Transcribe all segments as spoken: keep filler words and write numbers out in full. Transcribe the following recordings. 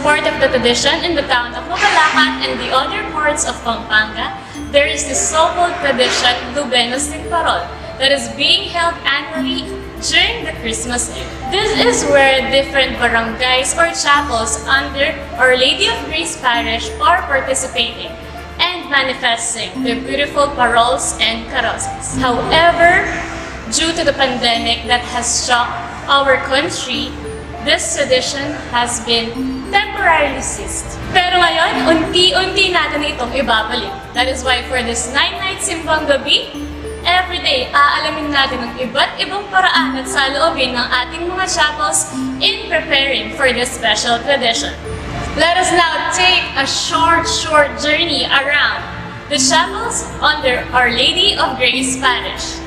Part of the tradition in the town of Mabalacat and the other parts of Pampanga, there is the so-called tradition Lubenas nin Parol that is being held annually during the Christmas Eve. This is where different barangays or chapels under Our Lady of Grace Parish are participating and manifesting their beautiful parols and carrozas. However, due to the pandemic that has shocked our country, this tradition has been temporarily ceased. Pero ngayon, unti-unti natin itong ibabalik. That is why for this nine-night simbang gabi, every day, aalamin natin ang iba't ibang paraan at saloobin ng ating mga chapels in preparing for this special tradition. Let us now take a short, short journey around the chapels under Our Lady of Grace Parish.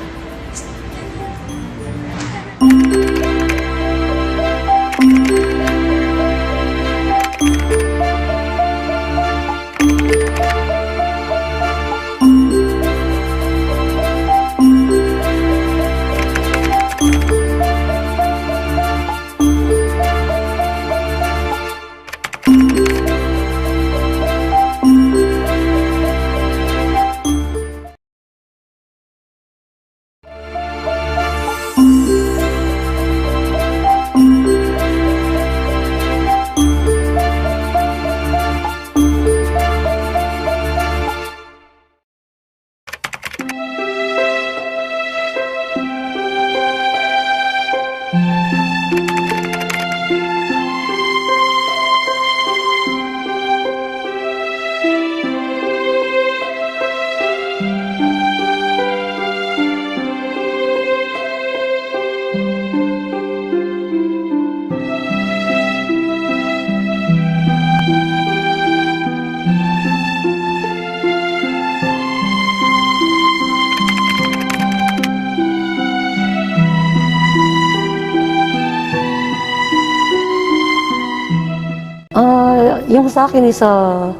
Ah, yung sa akin is, ah,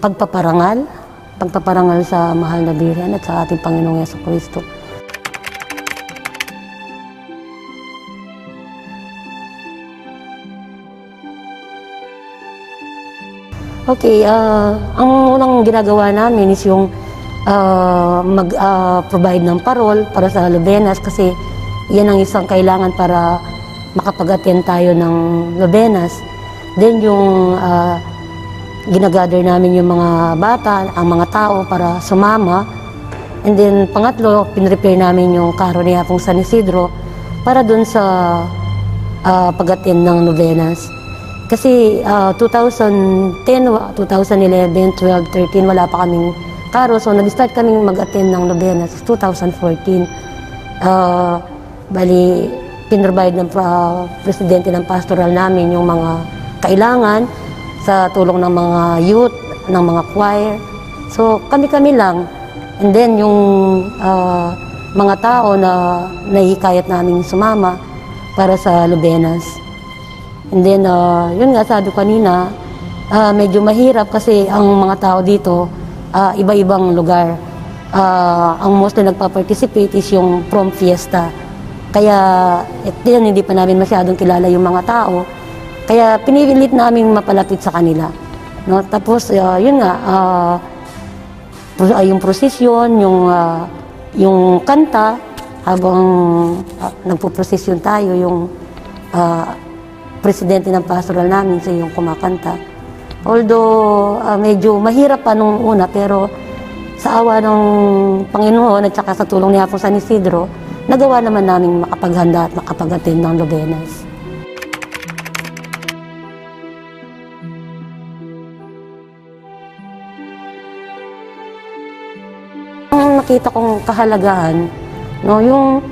pagpaparangal. Pagpaparangal sa mahal na Birhen at sa ating Panginoong Yesukristo. Okay, ah, ang unang ginagawa namin is yung, ah, mag, ah, provide ng parol para sa Lubenas kasi yan ang isang kailangan para makapag-attend tayo ng Lubenas. Then yung, ah, ginagather namin yung mga bata, ang mga tao para sumama. And then, pangatlo, pinrepare namin yung karo ni Apong San Isidro para dun sa, ah, pag-attend ng novenas. Kasi, ah, two thousand ten, wa-, two thousand eleven, twelve, thirteen, wala pa kaming karo. So, nag-start kaming mag-attend ng novenas two thousand fourteen. Ah, Bali, pinrovide ng pra-, presidente ng pastoral namin yung mga kailangan sa tulong ng mga youth, ng mga choir. So, kami-kami lang. And then, yung, ah, mga tao na nahihikayat naming sumama para sa Lubenas. And then, ah, yun nga, sabi ko kanina, ah, medyo mahirap kasi ang mga tao dito, ah, iba-ibang lugar. Ah, ang mostly nagpa-participate is yung prom fiesta. Kaya, eh, yun, hindi pa namin masyadong kilala yung mga tao. Kaya pinilit naming mapalapit sa kanila. No? Tapos, ah, yun nga, ah, pro-, ah, yung prosesyon, yung, ah, yung kanta, habang, ah, nagpo-prosesyon tayo, yung, ah, presidente ng pastoral namin, siya yung kumakanta. Although, ah, medyo mahirap pa nung una, pero sa awa ng Panginoon at saka sa tulong ni Apong San Isidro, nagawa naman naming makapaghanda at makapag-attend ng novenas. Ang nakita kong kahalagahan, no, yung,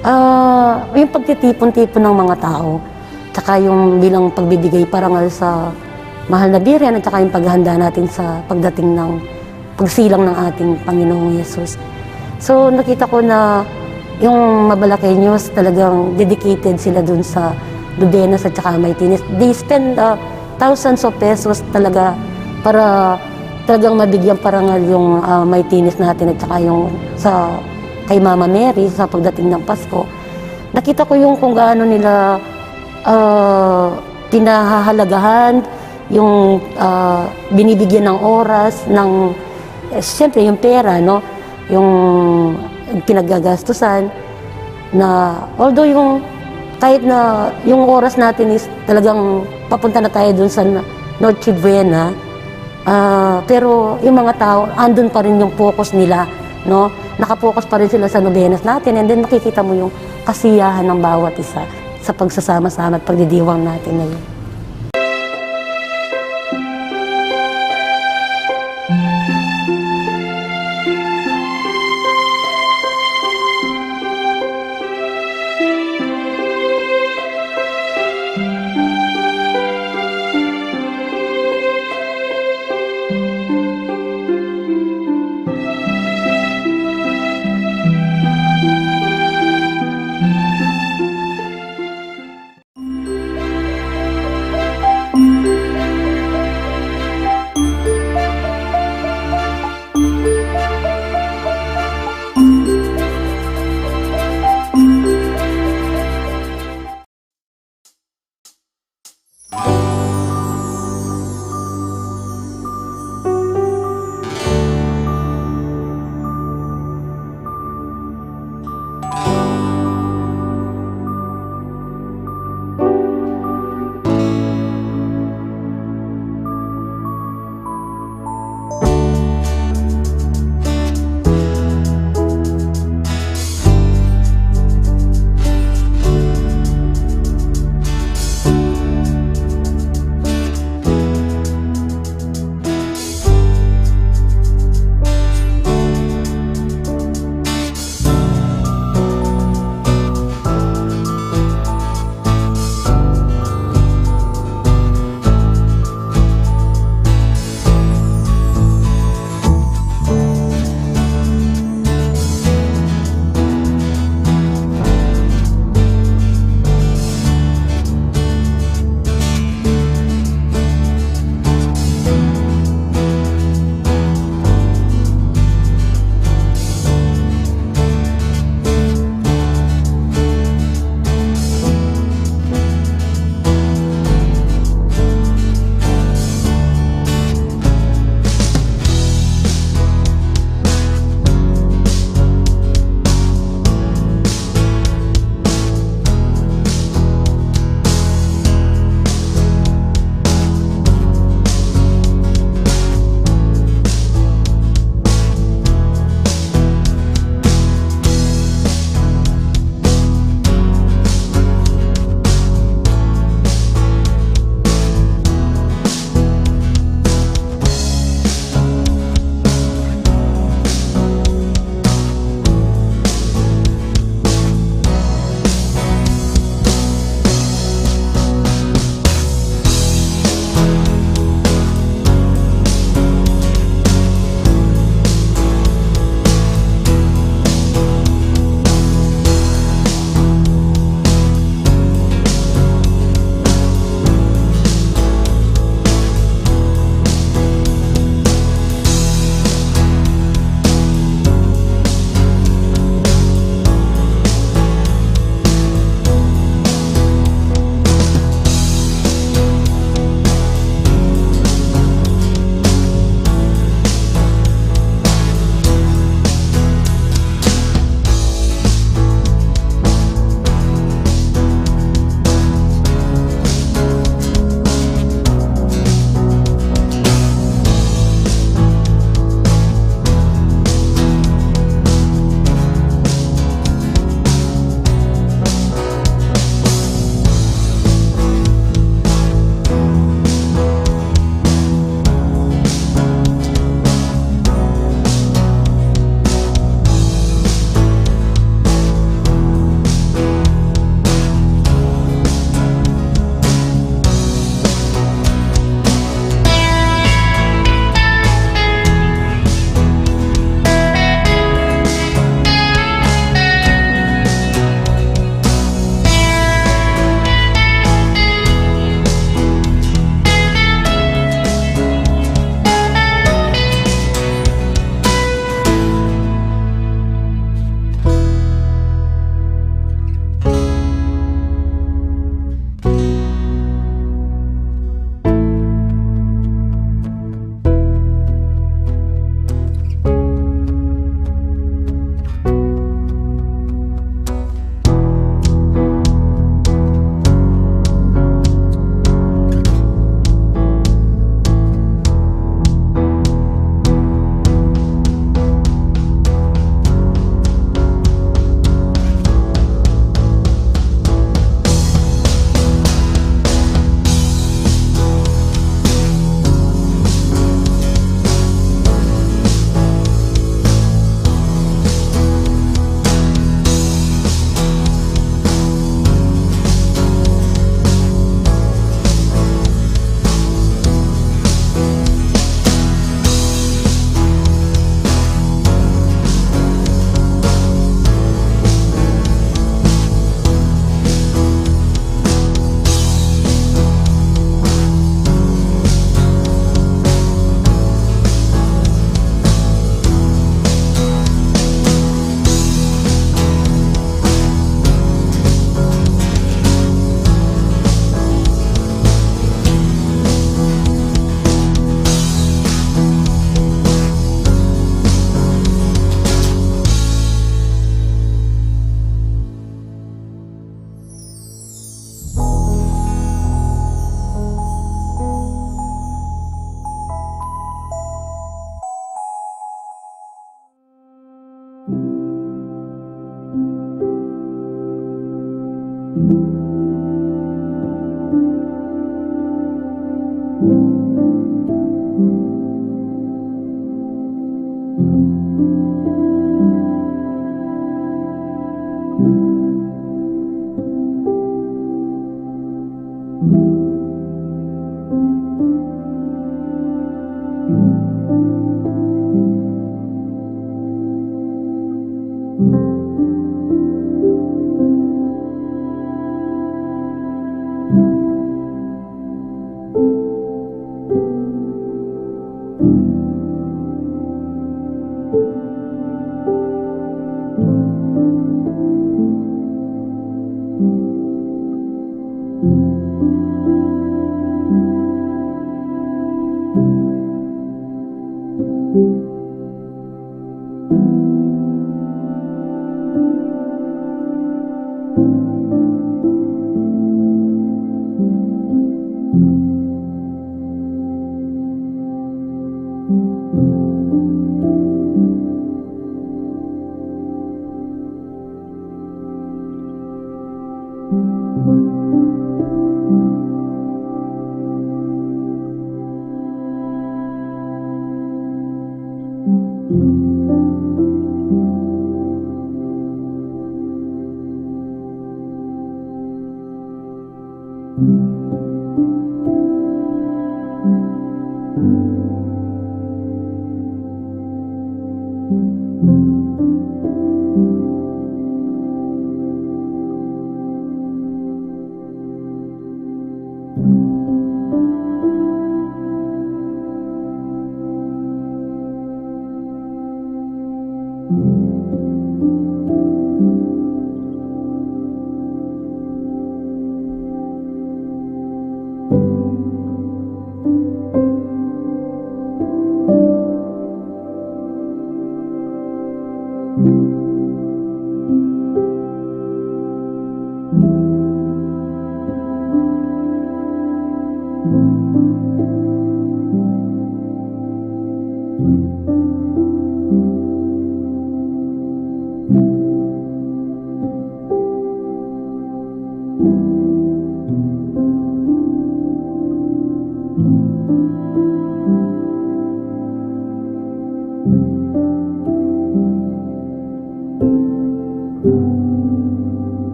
ah, yung pagtitipon-tipon ng mga tao, tsaka yung bilang pagbibigay parangal sa mahal na Birhen at saka yung paghahanda natin sa pagdating ng pagsilang ng ating Panginoong Yesus. So, nakita ko na yung Mabalaqueños talagang dedicated sila dun sa Lubenas at saka Maitines. They spend, uh, thousands of pesos talaga para talagang mabigyan parangal yung, ah, Maitines natin at saka yung sa kay Mama Mary sa pagdating ng Pasko. Nakita ko yung kung gaano nila, ah, pinahahalagahan, yung, ah, binibigyan ng oras, ng, eh, siyempre, yung pera, no? Yung pinagagastusan na, although yung, kahit na yung oras natin is talagang papunta na tayo dun sa Noche Buena, ah, pero yung mga tao, andun pa rin yung focus nila, no? Nakapokus pa rin sila sa nobenas natin, and then makikita mo yung kasiyahan ng bawat isa sa pagsasama-sama at pagdidiwang natin ngayon.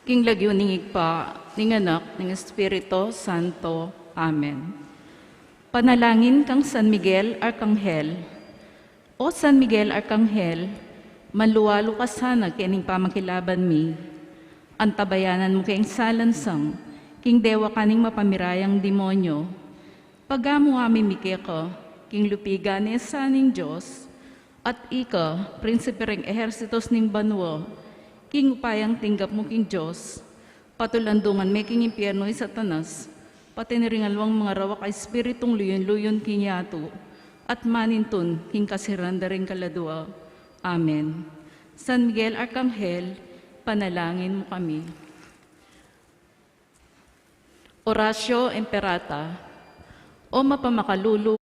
King lagyu ning Ibpa, ning Anak, ning Espiritu Santo. Amen. Panalangin kang San Miguel Arkanghel. O San Miguel Arkanghel, manlualu ka sana kening pamakilaban mi. Antabayanan mu keng salansang king dewakan ning mapamirayang demonyo. Pagamu-amu mi keka king lupigan ne sa ning Dios, at ika, prinsipe ring ehersitos ning banua, king upayang tinggap mu king Dios, patulandungan me king impyernu i Satanas, pati na ring aliwang mangarawak a espiritung luyun-luyun king yatu, at manintun king kasiran da ring kaladua. Amen. San Miguel Arkanghel, panalangin mu kami. Oratio Imperata. O mapamakalulu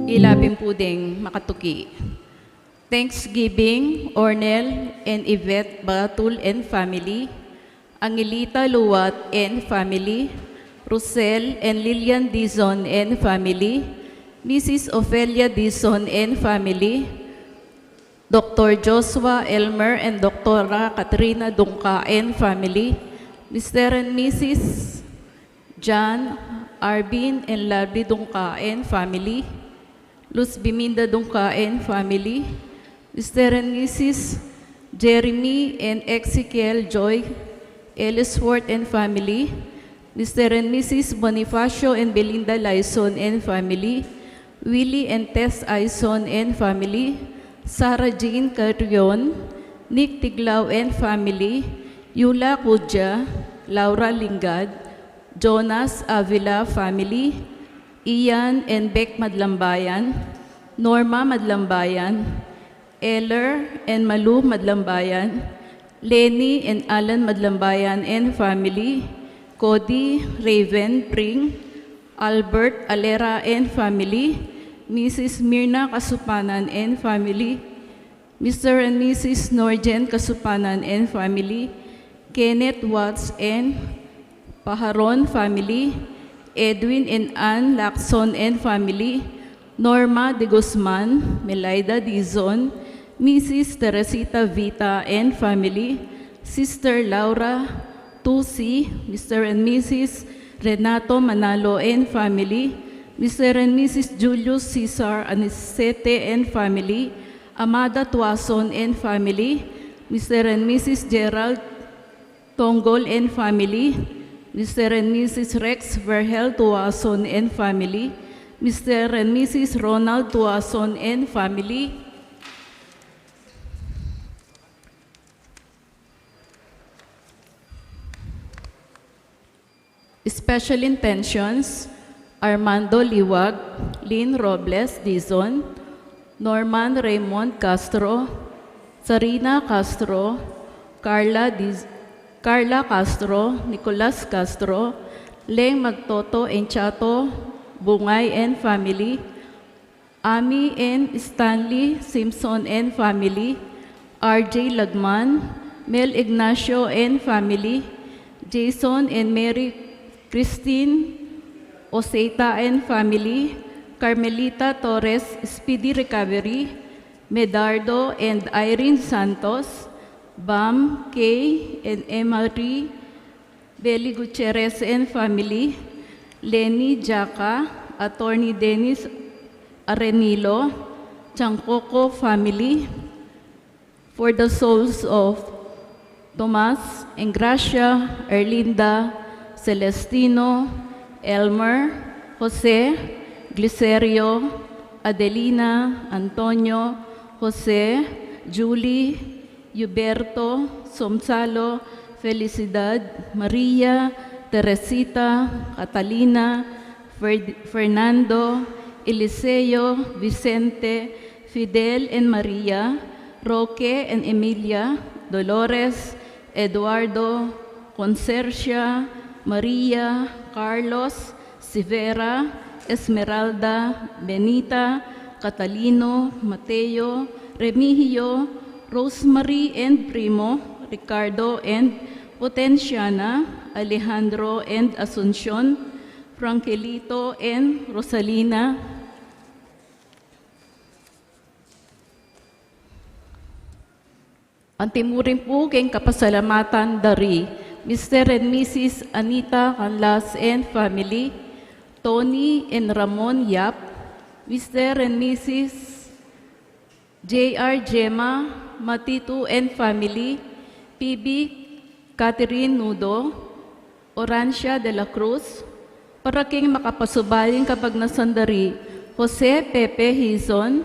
Ila pin pu deng makatuki. Thanksgiving, Ornel and Yvette Batul and family, Angelita Luwat and family, Rosel and Lilian Dizon and family, Missus Ofelia Dizon and family, Doctor Joshua Elmer and Doctora Katrina Dungka and family, Mister and Missus John, Arvin and Lardy Dungka and family, Luz Biminda Dungka and family, Mister and Missus Jeremy and Ezekiel Joy Ellsworth and family, Mister and Missus Bonifacio and Belinda Lyson and family, Willie and Tess Ison and family, Sarah Jean Carrion, Nick Tiglao and family, Yula Kudya, Laura Lingad, Jonas Avila family, Ian and Beck Madlambayan, Norma Madlambayan, Eller and Malu Madlambayan, Lenny and Alan Madlambayan and family, Cody, Raven, Pring, Albert, Alera and family, Missus Mirna Kasupanan and family, Mister and Missus Norjen Kasupanan and family, Kenneth Watts and Paharon family, Edwin and Ann Lacson and family, Norma de Guzman, Melaida Dizon, Missus Teresita Vita and family, Sister Laura Tusi, Mister and Missus Renato Manalo and family, Mister and Missus Julius Cesar Anicete and family, Amada Tuason and family, Mister and Missus Gerald Tonggol and family, Mister and Missus Rex Vergel Tuason and family, Mister and Missus Ronald Tuason and family. Special intentions: Armando Liwag, Lynn Robles Dizon, Norman Raymond Castro, Sarina Castro, Carla Diz-, Carla Castro, Nicolas Castro, Leng Magtoto and Chato Bungay and family, Amy and Stanley Simpson and family, R J Lagman, Mel Ignacio and family, Jason and Mary Christine Oseta and family, Carmelita Torres, speedy recovery, Medardo and Irene Santos, Bam, Kay and Emery, Belly Gutierrez and family, Lenny Jaca, Attorney Dennis Arenilo, Chancoco family, for the souls of Tomas, Engracia, Erlinda, Celestino, Elmer, Jose, Glicerio, Adelina, Antonio, Jose, Julie, Huberto, Somsalo, Felicidad, Maria, Teresita, Catalina, Fer-, Fernando, Eliseo, Vicente, Fidel and Maria, Roque and Emilia, Dolores, Eduardo, Concercia, Maria, Carlos, Sivera, Esmeralda, Benita, Catalino, Mateo, Remigio, Rosemary and Primo, Ricardo and Potenciana, Alejandro and Asuncion, Franquelito and Rosalina. Antimurin pu keng kapasalamatan da ri Mister and Missus Anita Canlas and family, Tony and Ramon Yap, Mister and Missus J R Gemma Matitu and family, P B Catherine Nudo, Orancia de la Cruz, para king makapasubaling kapagnasan da ri Jose Pepe Hizon,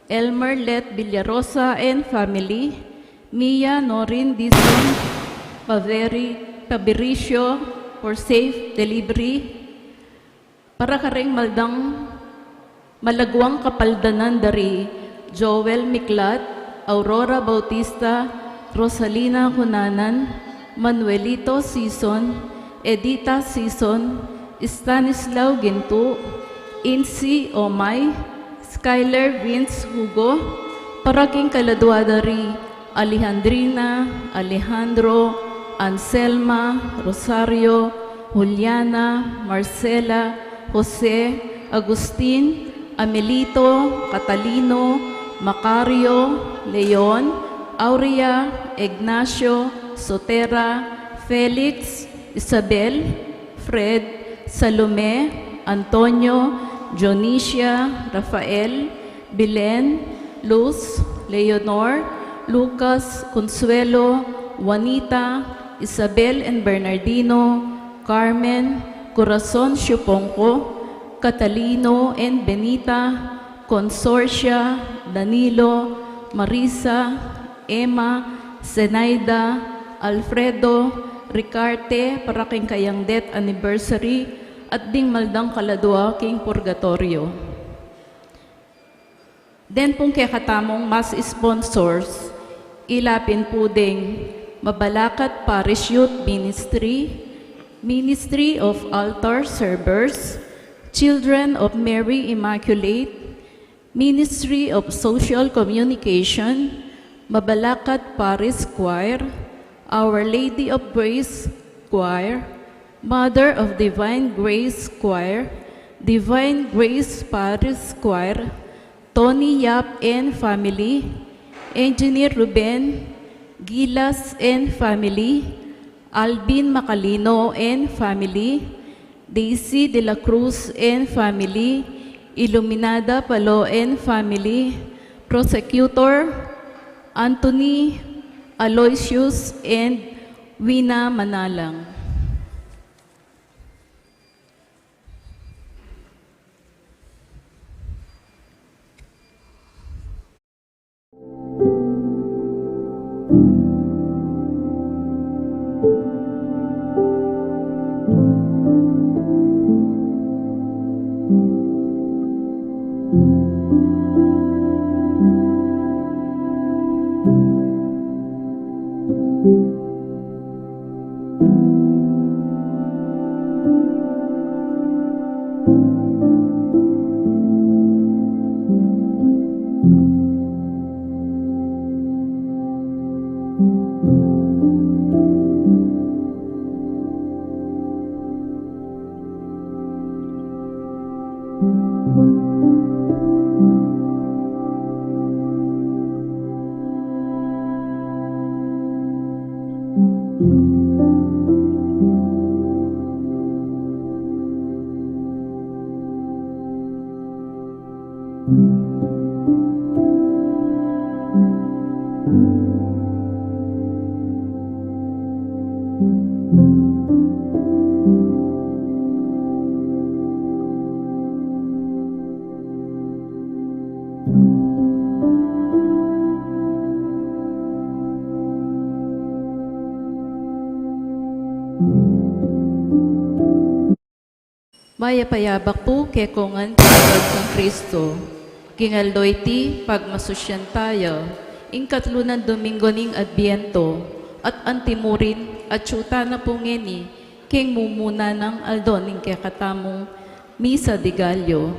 Elmer Let Villarosa and family, Mia Norin Dizon, Paveri-, Pavericio, for safe delivery, para kareng maldang malaguang kapaldanan da ri Joel Miklat, Aurora Bautista, Rosalina Cunanan, Manuelito Sison, Edita Sison, Stanislao Gintu, Insi Omay, Tyler Vince Hugo, para king kaladua da ri Alejandrina, Alejandro, Anselma, Rosario, Juliana, Marcela, Jose, Agustin, Amelito, Catalino, Macario, Leon, Aurea, Ignacio, Sotera, Felix, Isabel, Fred, Salome, Antonio, Dionisia, Rafael, Belen, Luz, Leonor, Lucas, Consuelo, Juanita, Isabel and Bernardino, Carmen, Corazon Siuponco, Catalino and Benita, Consorcia, Danilo, Marisa, Emma, Zenaida, Alfredo, Ricarte, para king kayang death anniversary, at ding maldang kaladua king purgatorio. Den pung kekatamung mass sponsors, ila pin pu deng Mabalacat Parish Youth Ministry, Ministry of Altar Servers, Children of Mary Immaculate, Ministry of Social Communication, Mabalacat Parish Choir, Our Lady of Grace Choir, Mother of Divine Grace Choir, Divine Grace Parish Choir, Tony Yap and family, Engineer Ruben Gilas and family, Alvin Macalino and family, Daisy de la Cruz and family, Iluminada Palo and family, Prosecutor Anthony Aloysius and Wina Manalang. Mayap a yabak pu kekongan king Kristo. King aldo iti, pagmasusyan taya ing katlu nang Domingo ning Adbiento, at antimurin, atyu tana pu ngeni king mumuna nang aldo ning kekatamung Misa de Gallo.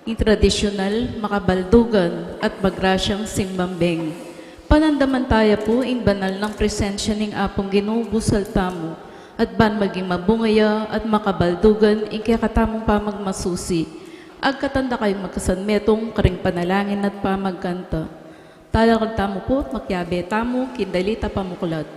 Ing tradisyonal, makabaldugan at magrasyang simbang bengi. Panandaman taya pu ing banal nang presensya ning Apung Ginu busal tamu, at ban maging mabunga ya at makabaldugan ing kekatamung pamagmasusi. Agkatan da kayung magkasanmetung karing panalangin at pamagkanta. Talakad tamu pu, makiabe tamu king dalit a pamuklat.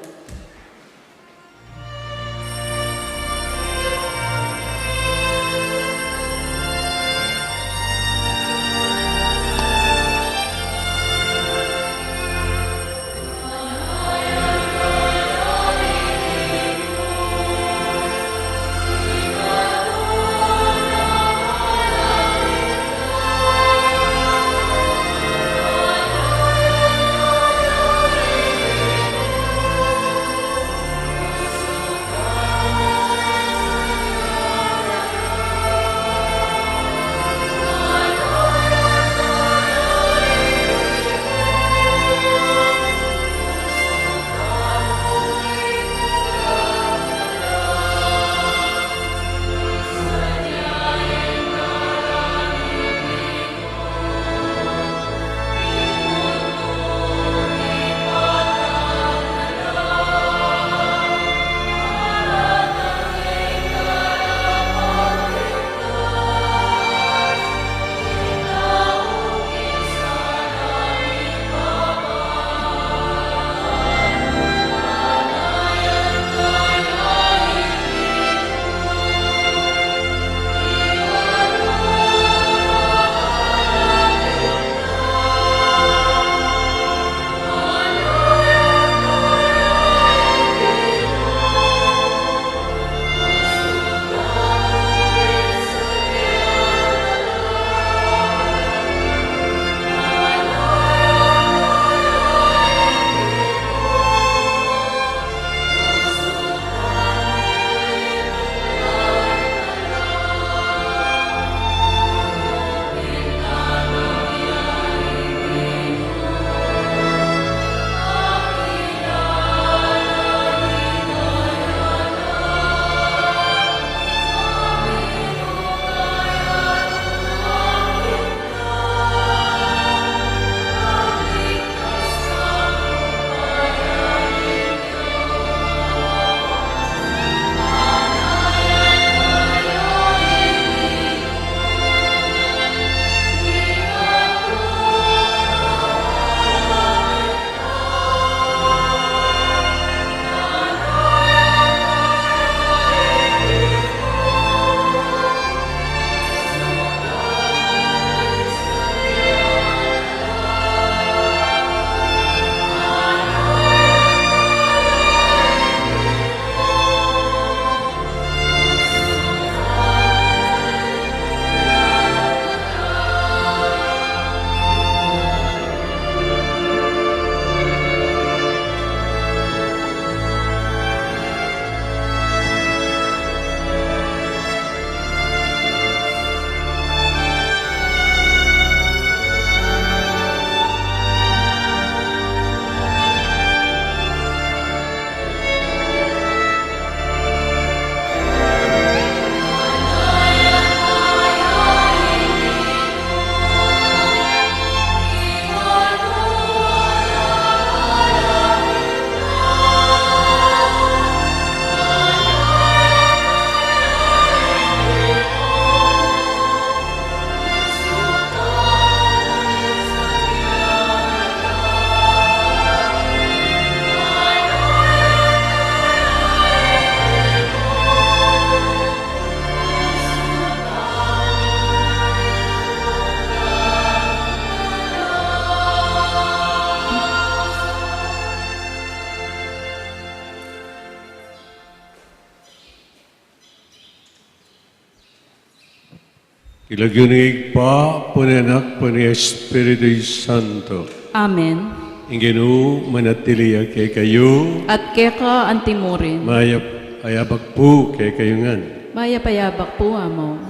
King lagyu ning Ibpa, ampo ning Anak, ampo ning Espiritu Santo. Amen. Ing Ginu manatili ya kekayu. At keka antimurin. Mayap a abak pu kekayu ngan. Mayap a abak pu, Among.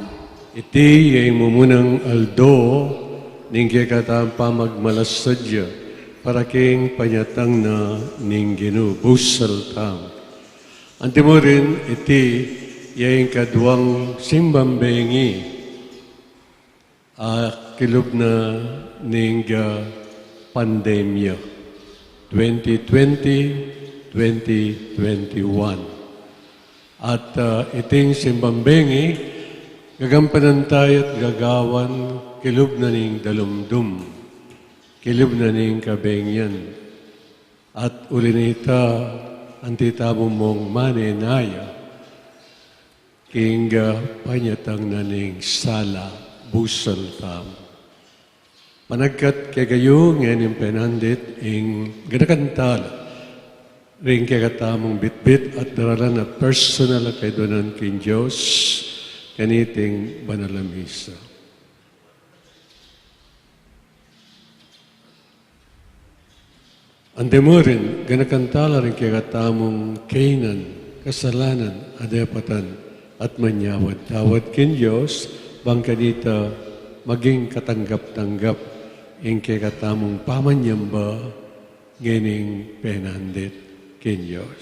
Iti ya ing mumunang aldo ning kekatamung pamagmalasadya para king panyatang na ning Ginu. Busal tamu. Antimurin, iti ya ing kaduang simbang bengi a kilub na ning, ah, pandemya twenty twenty, twenty twenty-one. At, ah, iting simbang bengi, gagampanan taya at gagawan kilub na ning dalumdum, kilub na ning kabengian. At uli nita, anti tamu mung manenaya king, ah, panyatang na ning sala. Busal tamu. Panagkat kekayu ngening penandit ing ganakan tala ring kekatamung bitbit at daralan a personal a kayadwanan king Dios kaniting banal a misa. Antimurin, ganakan tala ring kekatamung kainan, kasalanan, a depatan, at manyawad-tawad king Dios, bang kanita maging katanggap-tanggap ing kekatamung pamanyamba ngening penandit king Dios.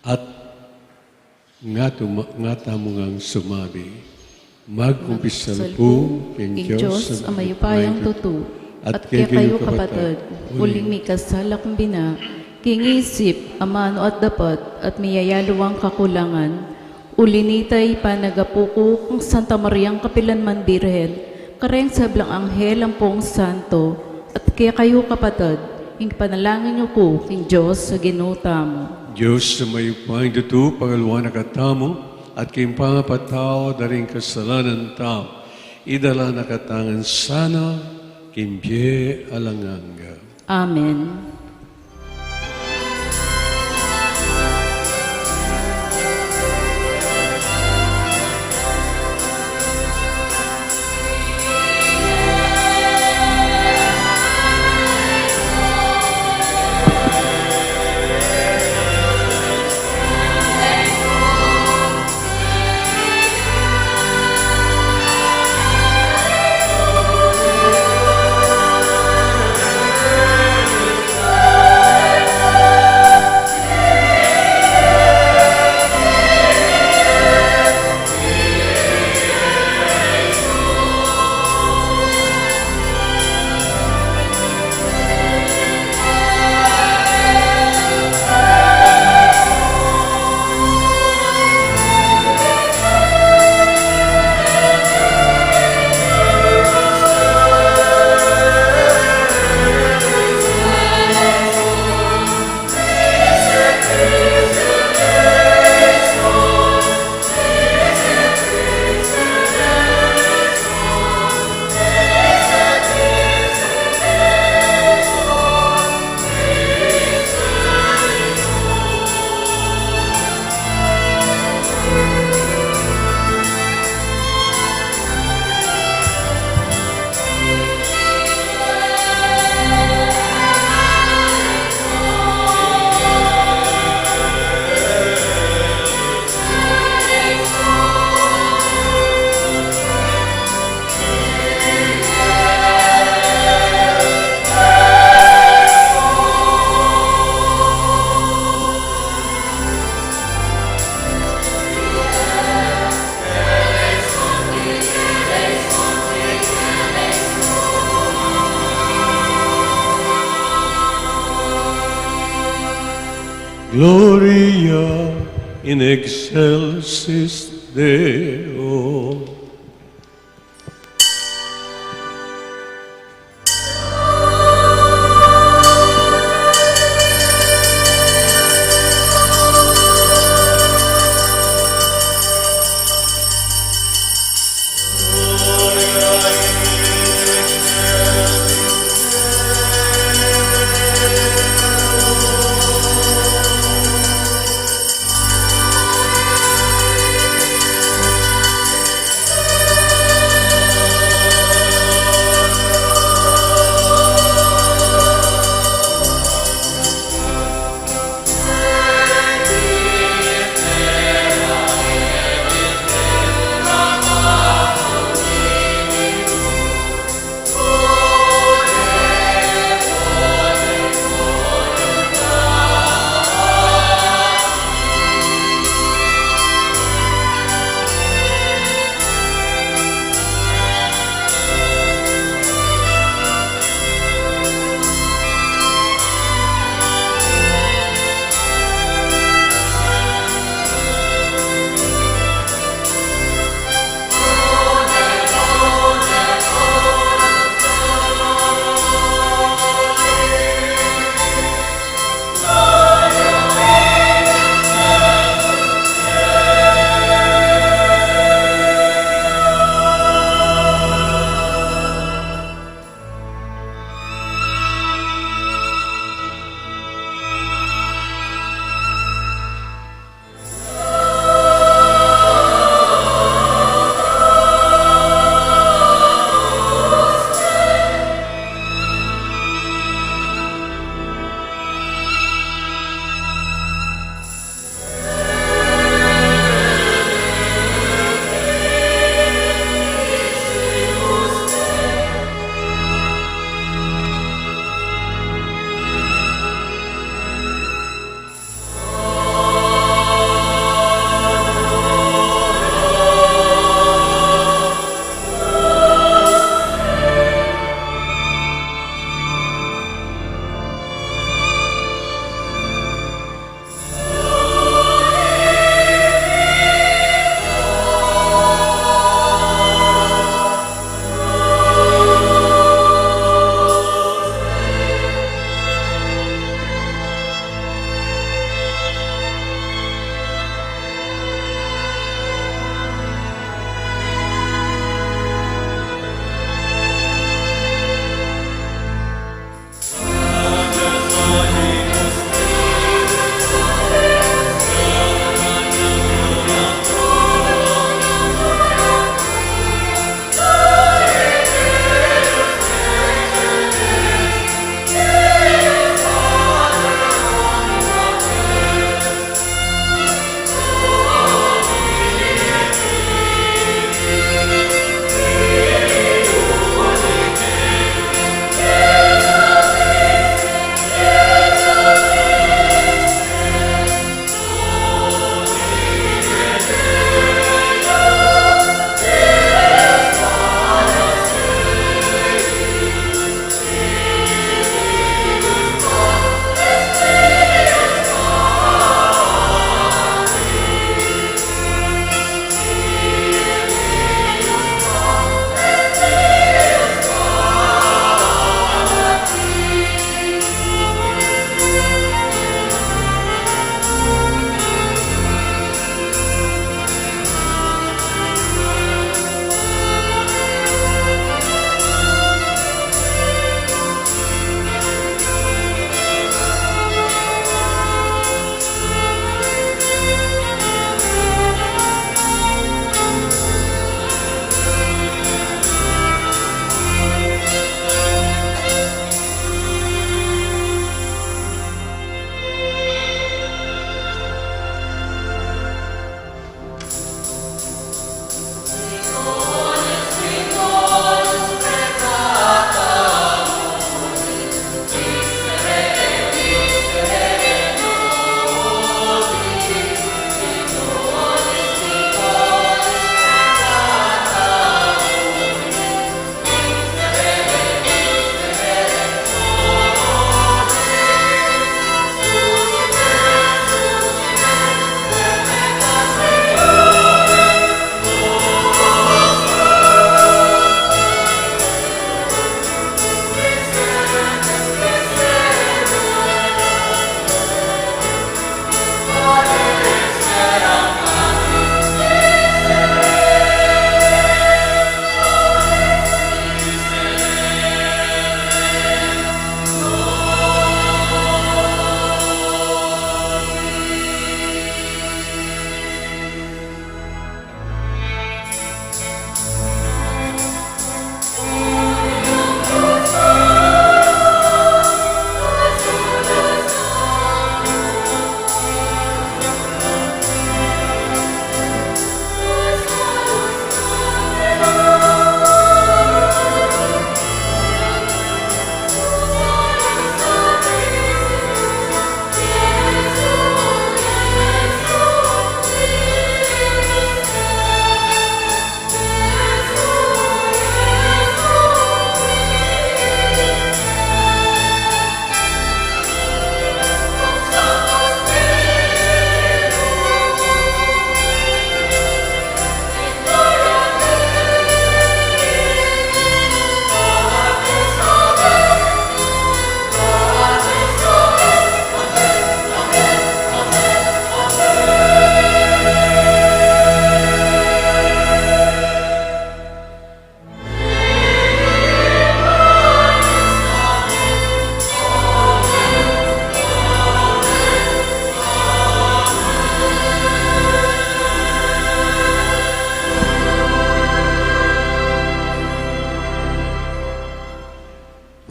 At nga tuma-, nga tamu ngang sumabi, magkumpisal ku king Dios a mayupayang tutu, at kekayu kapatad, uling mikasala kung bina, king isip, amanu at dapat, at miyayalu kung kakulangan, uli nita ipanagapu ku kang Santa Mariang kapilanman Birhen, kareng sablang anghel ampong santo, at kekayu kapatad, ing panalangin yu ku king Dios a Ginu tamu. Dios a mayupayang tutu, pagaluan na katamu, at king pangapatawad da ring kasalanan tamu, idala na katamu ngan sana king bie alang angga. Amen. Gloria in excelsis Deo.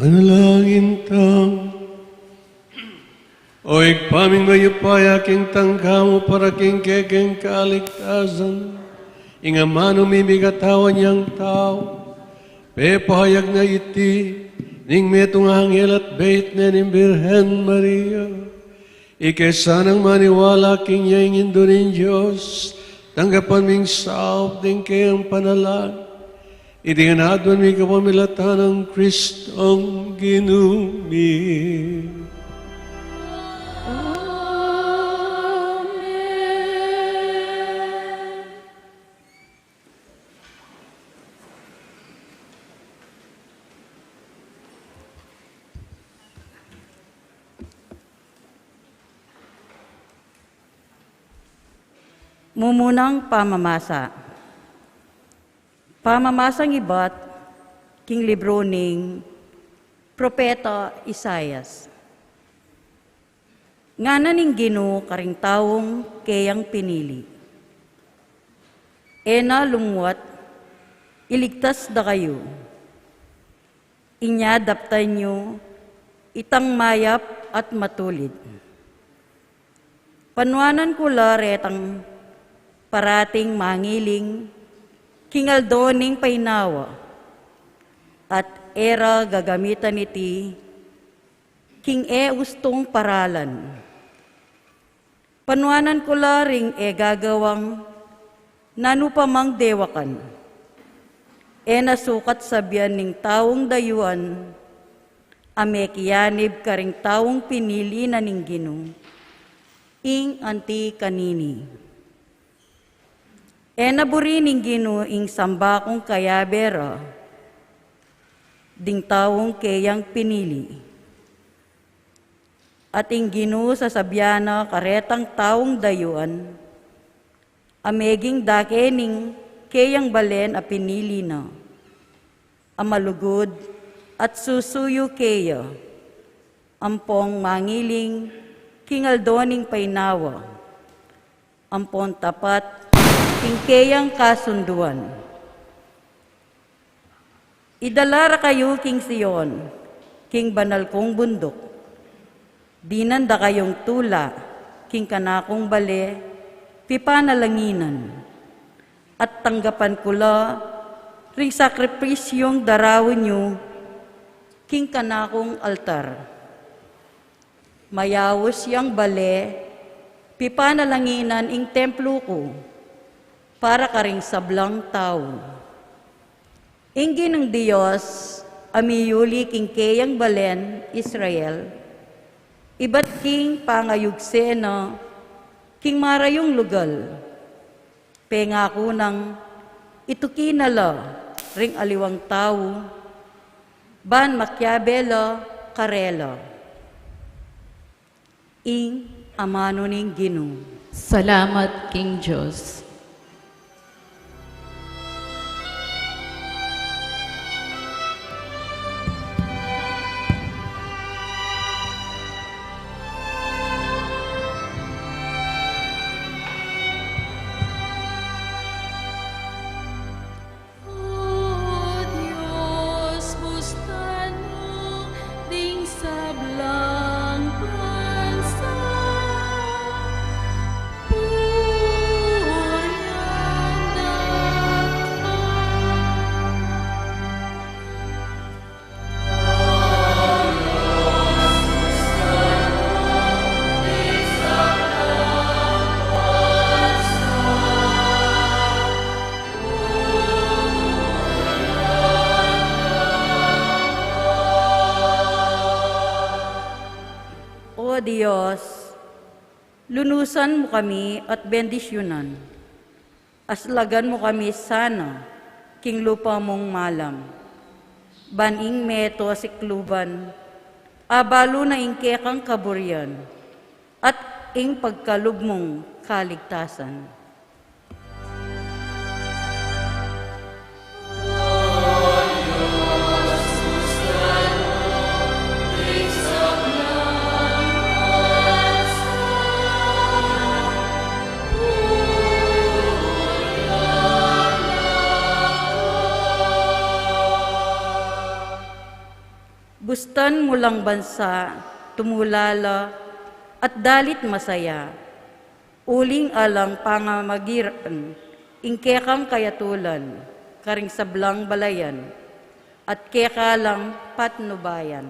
Manalangin tamu. O Ibpa ming mayupaya, king tangka mu para king kekeng kaligtasan, ing amanu mimikatawan yang tau, pepahayag na iti ning metung anghel at beit ne ning Birhen Maria. Ika sanang maniwala king ya ing Indu ning Dios, tanggapan ming saup ding keyang panalangin. Iti ngan aduan mi kapamilatan nang Kristong Ginu mi. Amen. Mumunang pamamasa. Pamamasang ibat king libru ning Propeta Isaias. Ngana ning Ginu karing taung keyang pinili, e na lumuat, iligtas da kayu. Inya daptan yu itang mayap at matulid. Panuanan ku la retang parating mangiling king aldo ning painawa, at e ra gagamitan iti king e ustung paralan. Panuanan ku la ring e gagawang nanu pa mang dewakan. E na sukat sabian ning taung dayuan a mekiyanib karing taung pinili na ning Ginu ing anti kanini. E na buri ning Ginu ing samba kung kayabe ra ding taung keyang pinili. At ing Ginu sasabian na karetang taung dayuan a meging dake ning keyang balen a pinili na, a malugud at susuyu keya, ampong mangiling king aldo ning painawa, ampon tapat king keyang kasunduan. Idala ra kayu king Sion, king banal kung bunduk. Dinan da kayung tula king kanakung bale pipanalanginan, at tanggapan ku la ring sakripisyung daraun yu king kanakung altar. Mayaus yang bale pipanalanginan ing templu ku para karing sablang tau. Ing Ginung Dios a miyuli king keyang balen Israel, ibat king pangayugse na king marayung lugal. Pengaku nang ituki na la ring aliwang tau, ban makiabe la karela. Ing amanu ning Ginu. Salamat king Dios. O Dios, bustan mu ding sablang bansa, purian da ka. O Dios, lunusan mu kami at bendisyunan. Aslagan mu kami sana king lupa mung malam, ban ing meto sikluban, abalu na ing kekang kaburian, at ing pagkalub mung kaligtasan. Kustan mu lang bansa, tumula la, at dalit masaya. Uling alang pangamagiran, ing kekang kayatulan, karing sablang balayan, at keka lang patnubayan.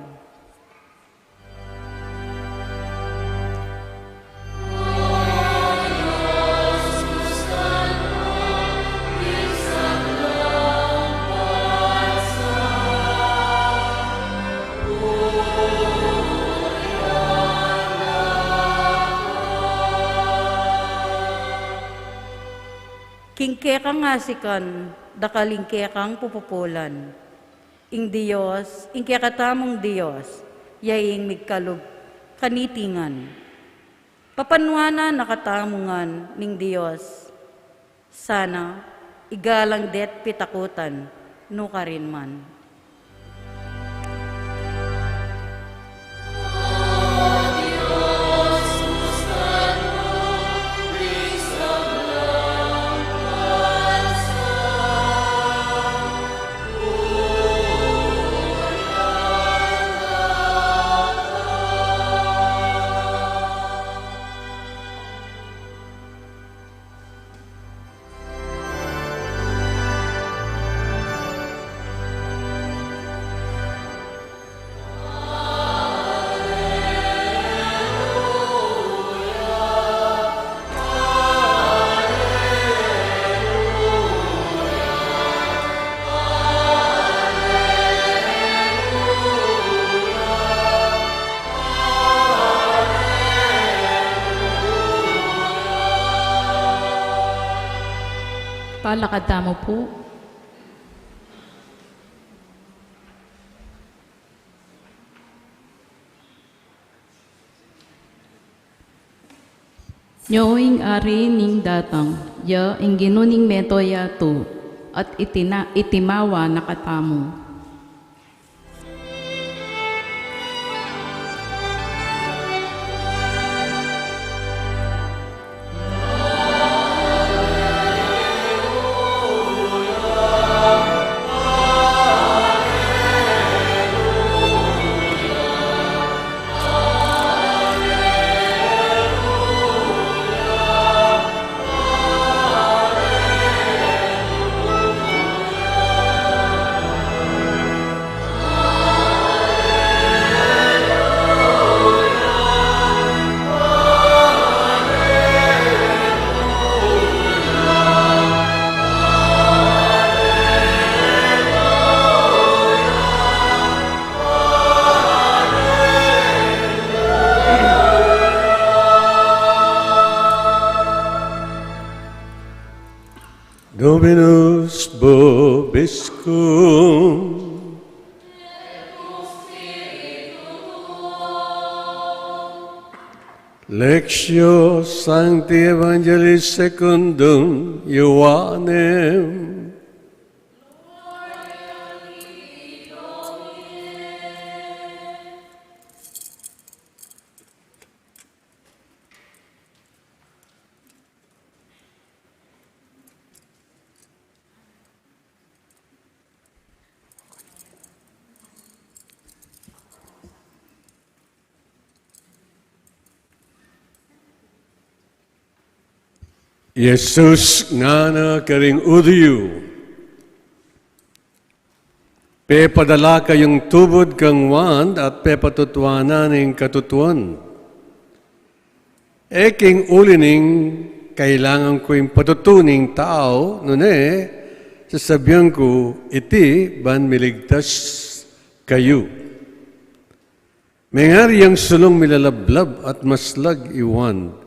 King kekang asikan, dakal ing kekang pupupulan. Ing Dios, ing kekatamung Dios, ya ing migkalub kaniti ngan. Papanuan na katamu ngan ning Dios. Sana igalang de't pitakutan, nukarin man. Palakad tamu pu. Nyo ing Ari ning datang, ya ing Ginu ning mabilug a yatu, at itina-, itimawa na katamu. Dominus vobiscum. Lectio Sancti Evangelii secundum Ioannem. Jesus ngana karing Judio, pepadala kayung tubud kang Juan at pepatutuanan ing katutuan. E king uli ning kailangan ku ing patutu ning tau, nune sasabian ku iti ban miligtas kayu. Mengari yang sulung milalablab at maslag i Juan,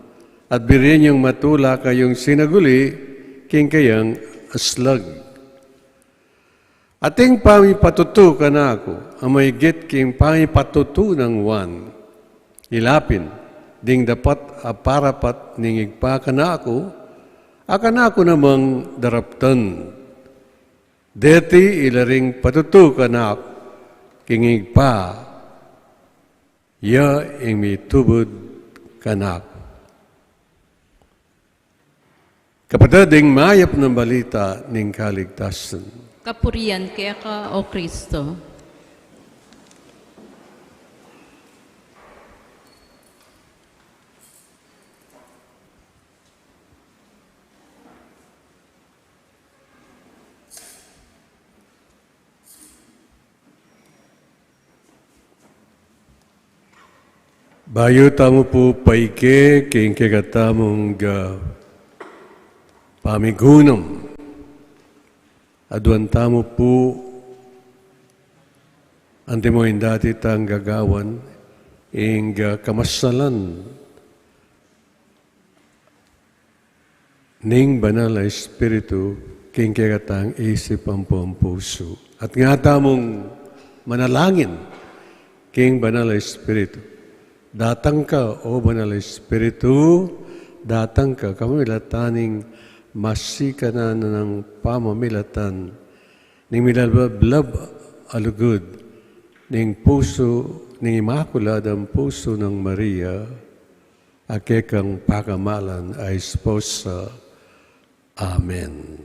at buri yang matula kayung sinaguli king kayang aslag. Ating pamipatutu kanaku a maigit king pamipatutu nang Juan. Ila pin, ding dapat a parapat ning Ibpa kanaku, a kanaku namang daraptan. Deti ila ring patutu kanaku king Ibpa, ya ing mitubud kanaku. Kapatad, ing mayap a balita ning kaligtasan. Kapurian keka, O Kristo. Bayu tamu pu paike king kekatamung, ah, pamigunam, aduan tamu pu antimo ing dati tang gagawan, ing, ah, kamasalan ning Banal a Espiritu king kekatang isip ampong pusu. At nga tamung manalangin king Banal a Espiritu. Datang ka, O Banal a Espiritu, datang ka, kapamilatan ning masikanan nang pamamilatan ning milalablab a lugud ning pusu ning Imakuladang Pusu nang Maria, a kekang pakamalan a esposa. Amen.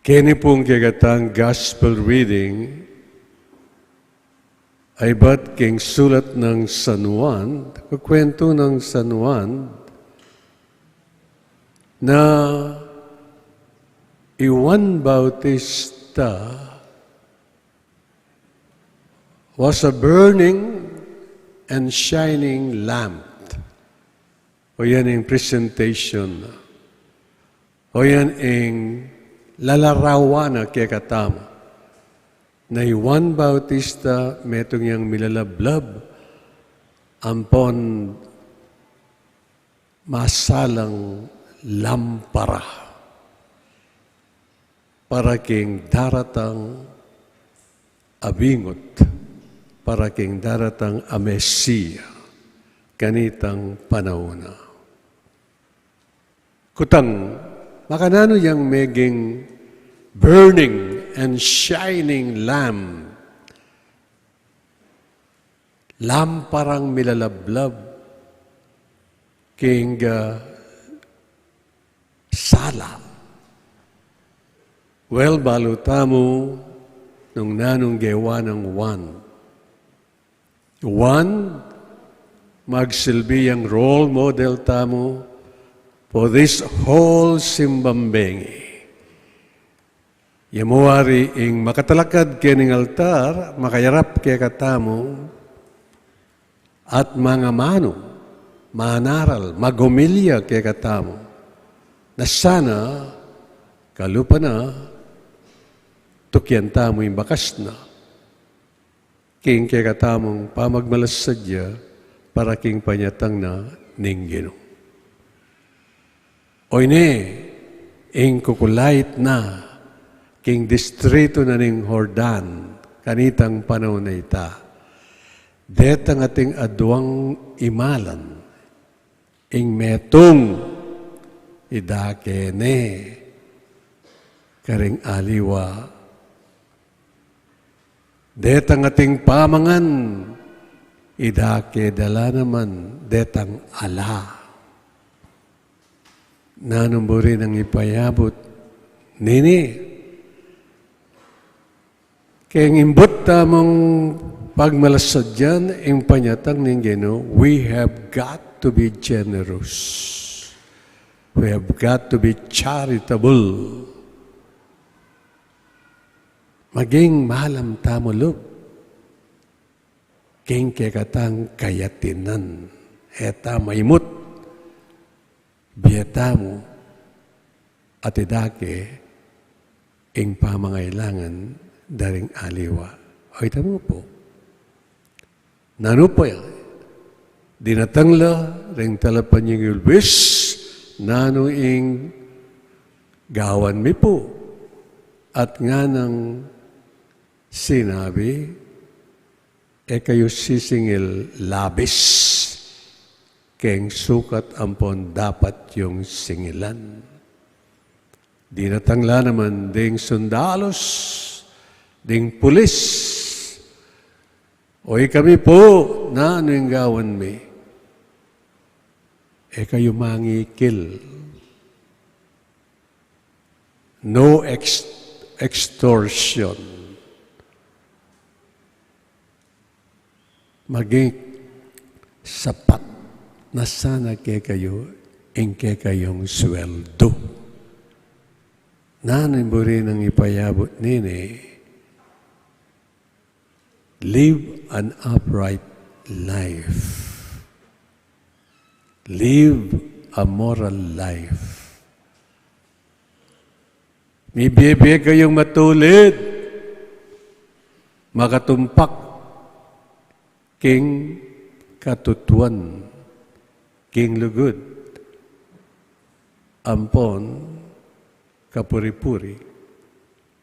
Keni pung kekatang gospel reading ay ibat king sulat nang San Juan, kekwentu nang San Juan, na i Juan Bautista was a burning and shining lamp. O yan ing presentation na. O yan ing lalarawan na kekatamu. Na i Juan Bautista metung yang milalablab ampon masalang lampara para king daratang a bingut, para king daratang a Mesia, kanitang panaun na. Kutang, makananu yang meging burning and shining lamp, lamparang milalablab king, ah, sala. Well, balu tamu nung nanung gewa nang Juan. Juan, magsilbi yang role model tamu for this whole simbang bengi. Ya mu wari ing makatalakad kening altar, makayarap kekatamu, at mangamanu, manaral, maghomilya kekatamu, na sana kalupa na, tukyan tamu ing bakas na king kekatamung pamagmalasadya para king panyatang na ning Ginu. Oyni, ing kukulait na king distritu na ning Jordan, kanitang panaun a ita. Detang ating aduang imalan, ing metung, idake ne karing aliwa. Detang ating pamangan, idake da la naman detang ala. Nanung buri nang ipayabut nini? Keng imbut tamung pagmalasadyan ing panyatang ning Ginu, we have got to be generous. We have got to be charitable. Maging malam tamu lub king kekatang kayatinan. E ta maimut, bie tamu at idake ing pamangailangan da ring aliwa. Ay, tamu pu. Nanu pa, dinatang la ring talapanyawad, nanu ing gawan mi pu? At nganang sinabi, e kayu sisingil labis keng sukat ampon dapat yung singilan. Dinatang la naman ding sundalus, ding pulis. O ikami pu, nanu ing gawan mi? E kayu mangikil. No ex-, extortion. Maging sapat na sana kekayu ing kekayung sweldo. Nanu ing buri nang ipayabut nini? Live an upright life. Live a moral life. Mibie-bie kayung matulid, makatumpak king katutuan, king lugud, ampon kapuri-puri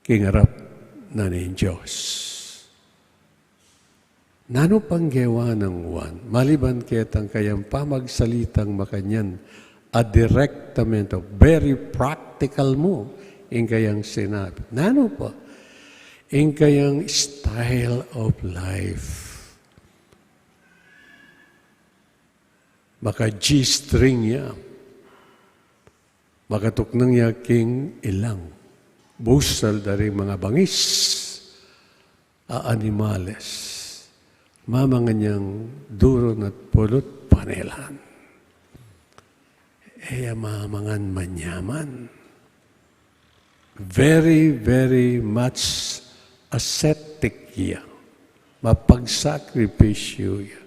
king arap na ning Dios. Nanu pang gewa nang Juan? Maliban ketang kayang pamagsalitang makanyan, a direktamento, very practical mu ing kayang sinabi. Nanu pa? Ing kayang style of life. Maka-G-string ya. Makatuknang ya king ilang. Busal da ring mangabangis a animales. Mamangan yang duron at pulut, panelan. E ya mamangan manyaman. Very, very much ascetic ya. Mapagsakripisyo ya.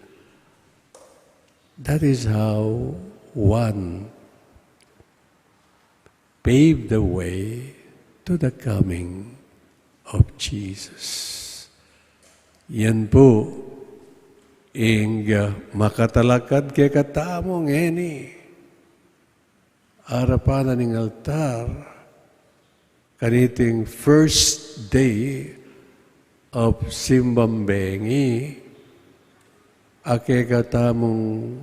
That is how Juan paved the way to the coming of Jesus. Yan pu ing, ah, makatalakad kekatamu ngeni arapan na ning altar, kaniting first day of Simbang Bengi, a kekatamung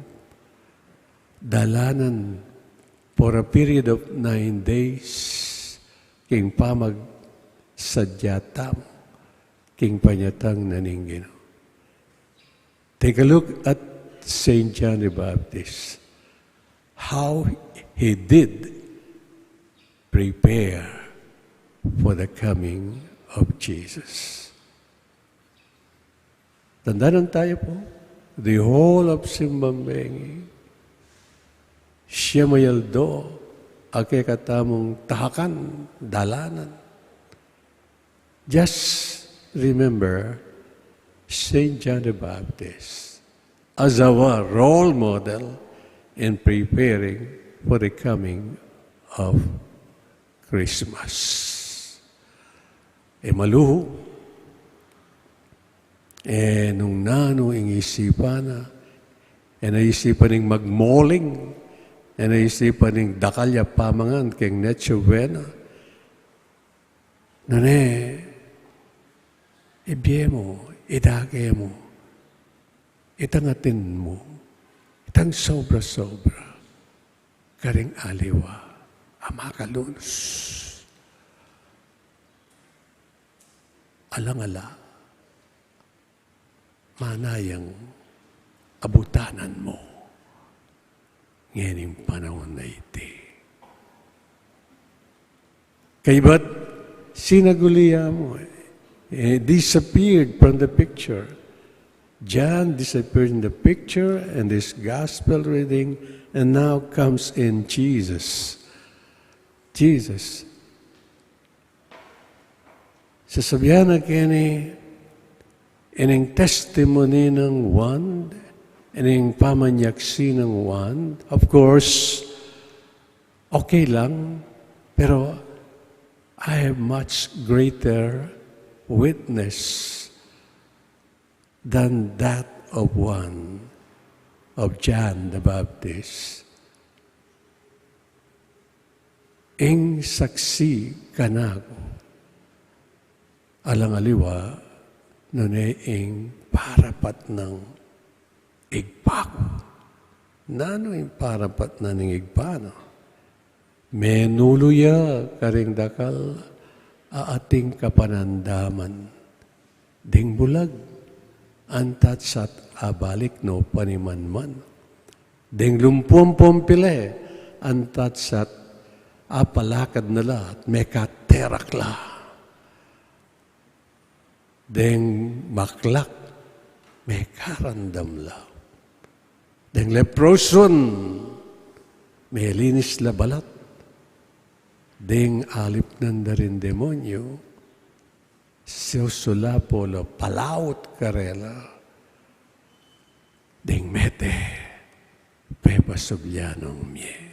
dalanan for a period of nine days, king pamagsadya tamu king panyatang na ning Ginu. Take a look at Saint John the Baptist, how he did prepare for the coming of Jesus. Tandanan tayo po, the whole of Simbang Bengi, siya mayaldo a kekatamung tahakan, dalanan. Just remember Saint John the Baptist as our role model in preparing for the coming of Christmas. E maluhu, e nung nanu ing isipan na, e naisipan ning magmoling, e naisipan ning dakal ya pamangan keng Noche Buena, nune, ibie mu, idake mu, itang atin mu, itang sobra-sobra, karing aliwa a makalunus. Alang-ala, manayang abutanan mu ngening panaun a iti. Kaybat sinaguli ya mu, e, disappeared from the picture. John disappeared in the picture and this gospel reading, and now comes in Jesus. Jesus, sasabian na keni, ining testimony nang Juan, ining pamanyaksi nang Juan, of course, okay lang, pero I have much greater witness than that of Juan, of John the Baptist. Ing saksi kanaku, alang aliwa, nune ing parapat nang Ibpa ku. Nanu ing parapat na ning Ibpa na? Menulu ya karing dakal a ating kapanandaman. Ding bulag, antat sat abalik no panimanman. Ding lumpu ampong pili, antat sat apalakad na la at mekaterak la. Ding maklak, mekarandam la. Ding leproson, melinis la balat. Ding alipnan da ring demonyo, Susulapo la palaut karela, deng mete pepasubli ya nung mie.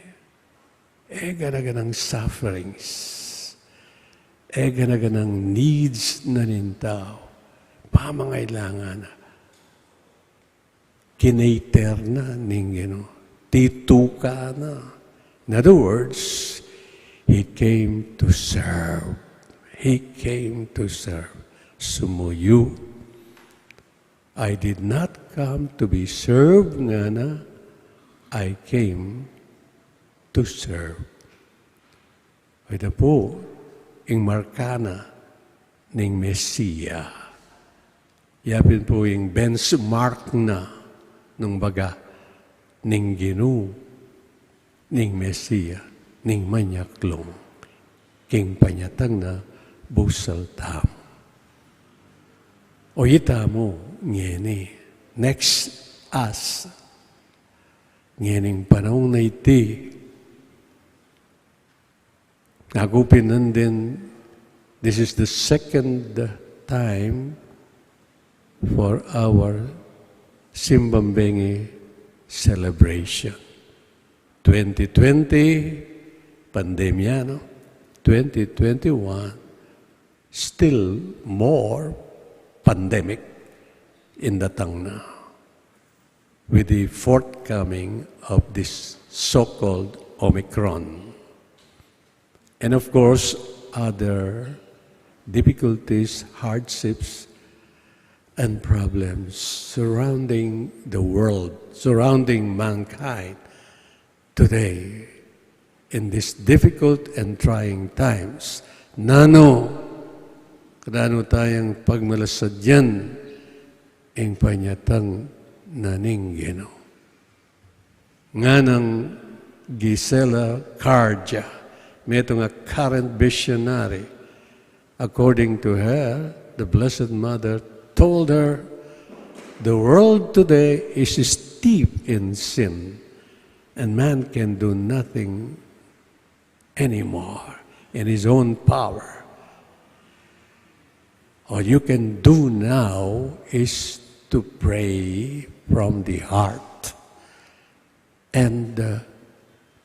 E gana-ganang sufferings, e gana-ganang needs na ning tau, pamangailangan na, kinater na ning Ginu, tituka na. In other words, he came to serve. He came to serve. Sumuyu. "I did not come to be served," ngana, "I came to serve." Ita pu ing marka na ning Mesia. Ya pin pu ing benchmark na nung baga ning Ginu, ning Mesia, ning manyaklung king panyatang na busal tamu. O itamu ngeni, next us, ngening panaun a iti, aku pin nandin, this is the second time for our Simbang Bengi celebration. Twenty twenty, pandemya, no? Twenty twenty-one, still more pandemic ing datang na, with the forthcoming of this so-called Omicron. And of course, other difficulties, hardships, and problems surrounding the world, surrounding mankind today in these difficult and trying times. Nanu, kananu tayang pagmalasad yan ing panyatang na ning Ginu? Nganang Gisela Cardia, metung a current visionary. According to her, the Blessed Mother told her, "The world today is steeped in sin, and man can do nothing anymore in his own power. All you can do now is to pray from the heart and, uh,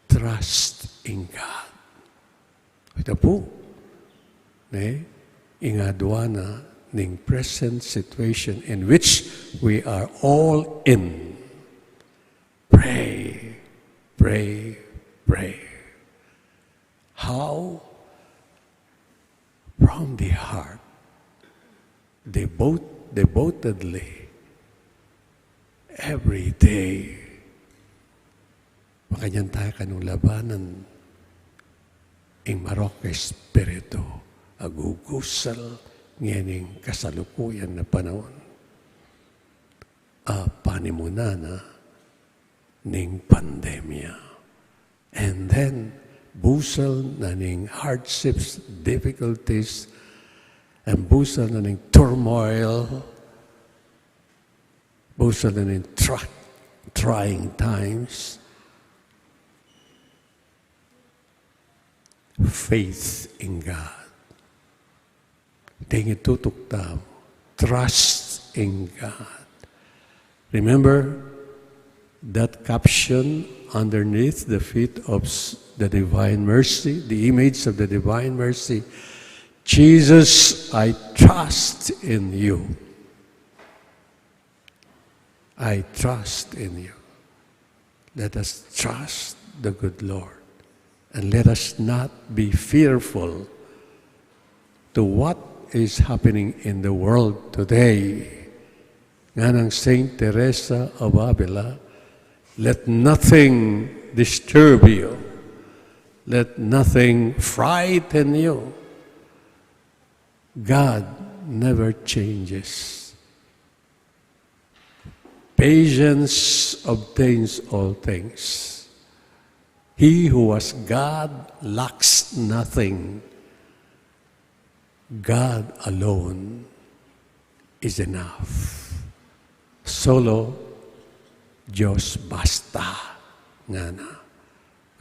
trust in God." Ita pu, ne, ing aduan na ning present situation in which we are all in. Pray, pray, pray. How? From the heart, devote, devotedly, every day. Makanyan tamu kanung labanan ing marok a espiritu a gugusal ngening kasalukuyan a panaun. A panimunan na ning pandemya. And then, busal na ning hardships, difficulties, and busal na ning turmoil, busal na ning tra-, trying times. Faith in God. Deng itutuk tamu, trust in God. Remember that caption underneath the feet of s-, the Divine Mercy, the image of the Divine Mercy, "Jesus, I trust in you." I trust in you. Let us trust the good Lord, and let us not be fearful to what is happening in the world today. Nganang Saint Teresa of Avila, "Let nothing disturb you. Let nothing frighten you." God never changes. Patience obtains all things. He who was God lacks nothing. God alone is enough. Solo Dios basta, ngana.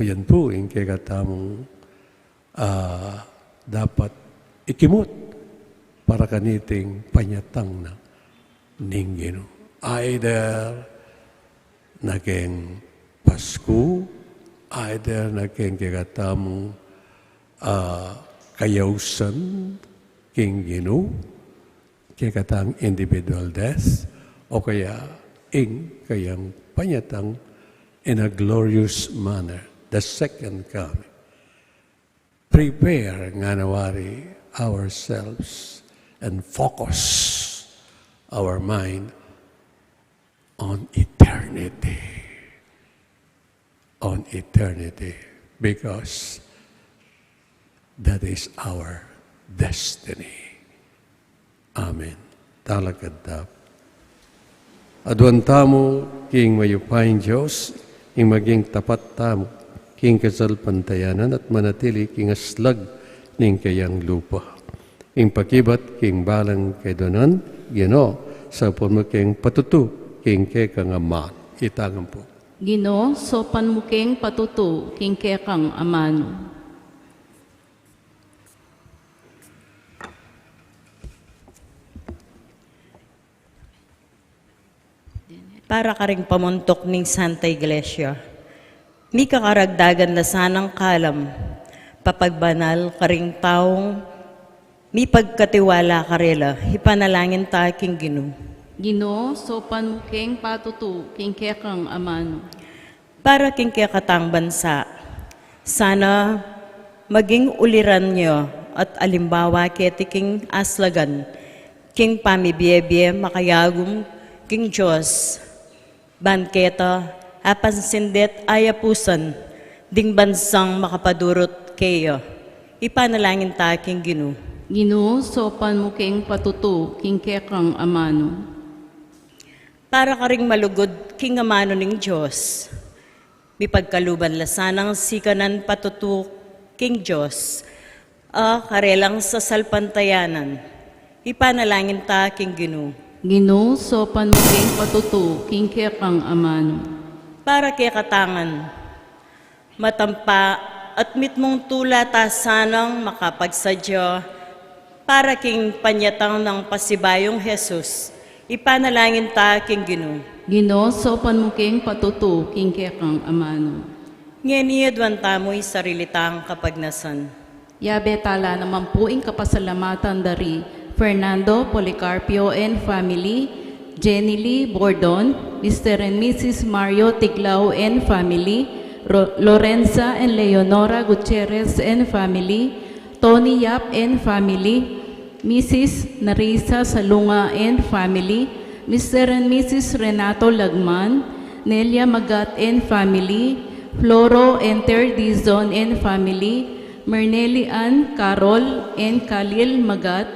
Yan pu ing kekatamung, ah, dapat ikimut para kaniting panyatang na ning Ginu. Either na keng Pasku, either na keng kekatamung, ah, kayausan king Ginu, kekatang individual death, o kaya ing kayang panyatang in a glorious manner, the second coming. Prepare ngana wari ourselves and focus our mind on eternity. On eternity, because that is our destiny. Amen. Talakad tamu. Aduan tamu king mayupayang Dios, ing maging tapat tamu king kasalpantayanan at manatili king aslag ning kayang lupa. Ing pakibat king balang keduanan, Ginu, saupan mu keng patutu king kekang aman. Itang ampo. Ginu, saupan mu keng patutu king kekang amanu. Para karing pamuntuk ning Santa Iglesia, mika karagdagan la sanang kalam, papagbanal karing taung mipagkatiwala karela, ipanalangin ta king Ginu. Ginu, saupan mu keng patutu king kekang amanu. Para king kekatang bansa, sana maging uliran ya at alimbawa keti king aslagan, king pamibie-bie makayagum king Dios, ban keta apansin de't ayapusan ding bansang makapadurut keya. Ipanalangin ta king Ginu. Ginu, saupan mu keng patutu king kekang amanu. Para karing malugud king amanu ning Dios, mipagkaluban la sanang sikanan patutu king Dios, a karelang sasalpantayanan. Ipanalangin ta king Ginu. Ginu, saupan mu keng patutu king kekang amanu. Para kekatang matampa at mitmung tula ta sanang makapagsadya para king panyatang nang pasibayung Jesus, ipanalangin ta king Ginu. Ginu, saupan mu keng patutu king kekang amanu. Ngeni aduan tamu ing sarili tang kapagnasan. Yabe tala naman pu ing kapasalamatan da ri Fernando Policarpio and family, Jenny Lee Bordon, Mister and Missus Mario Tiglao and family, Ro-, Lorenza and Leonora Gutierrez and family, Tony Yap and family, Missus Narisa Salunga and family, Mister and Missus Renato Lagman, Nelia Magat and family, Floro and Ter Dizon and family, Merneli Ann Carol and Khalil Magat,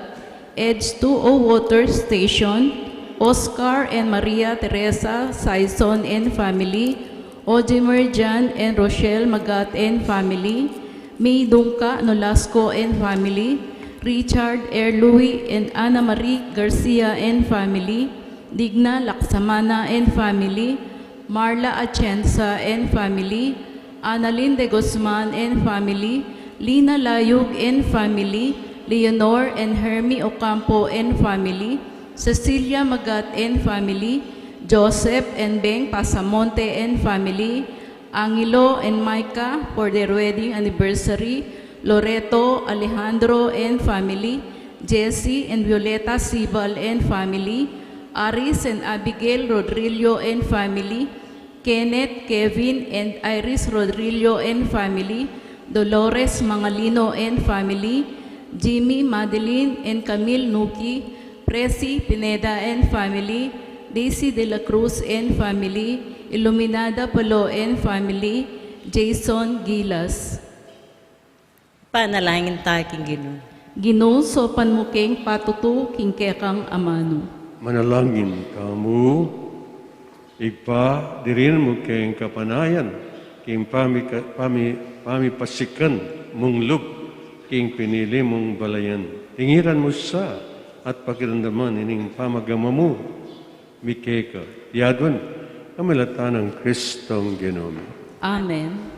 Edge two oh Water Station, Oscar and Maria Teresa Saison and family, Ojimer Jan and Rochelle Magat and family, May Dungka Nolasco and family, Richard R. Louis and Ana Marie Garcia and family, Digna Laksamana and family, Marla Atienza and family, Annalyn de Guzman and family, Lina Layug and family, Leonor and Hermie Ocampo and family, Cecilia Magat and family, Joseph and Beng Pasamonte and family, Angelo and Micah for their wedding anniversary, Loreto, Alejandro and family, Jesse and Violeta Sibal and family, Aris and Abigail Rodrillo and family, Kenneth, Kevin and Iris Rodrillo and family, Dolores Mangalino and family, Jimmy, Madeline and Camille Nuki, Presi Pineda and family, Daisy de la Cruz and family, Iluminada Palo and family, Jason Gilas. Panalangin ta king Ginu. Ginu, saupan mu keng patutu king kekang amanu. Manalangin tamu. Ibpa, dirinan mu keng kapanayan king pamika-, pami-, pamipasikan mung lub king pinili mung balayan. Tingiran mu sa at pakiramdaman ining pamagama mu. Mikeka, yaduan kami la ta nang Kristong Ginu mi. Amen.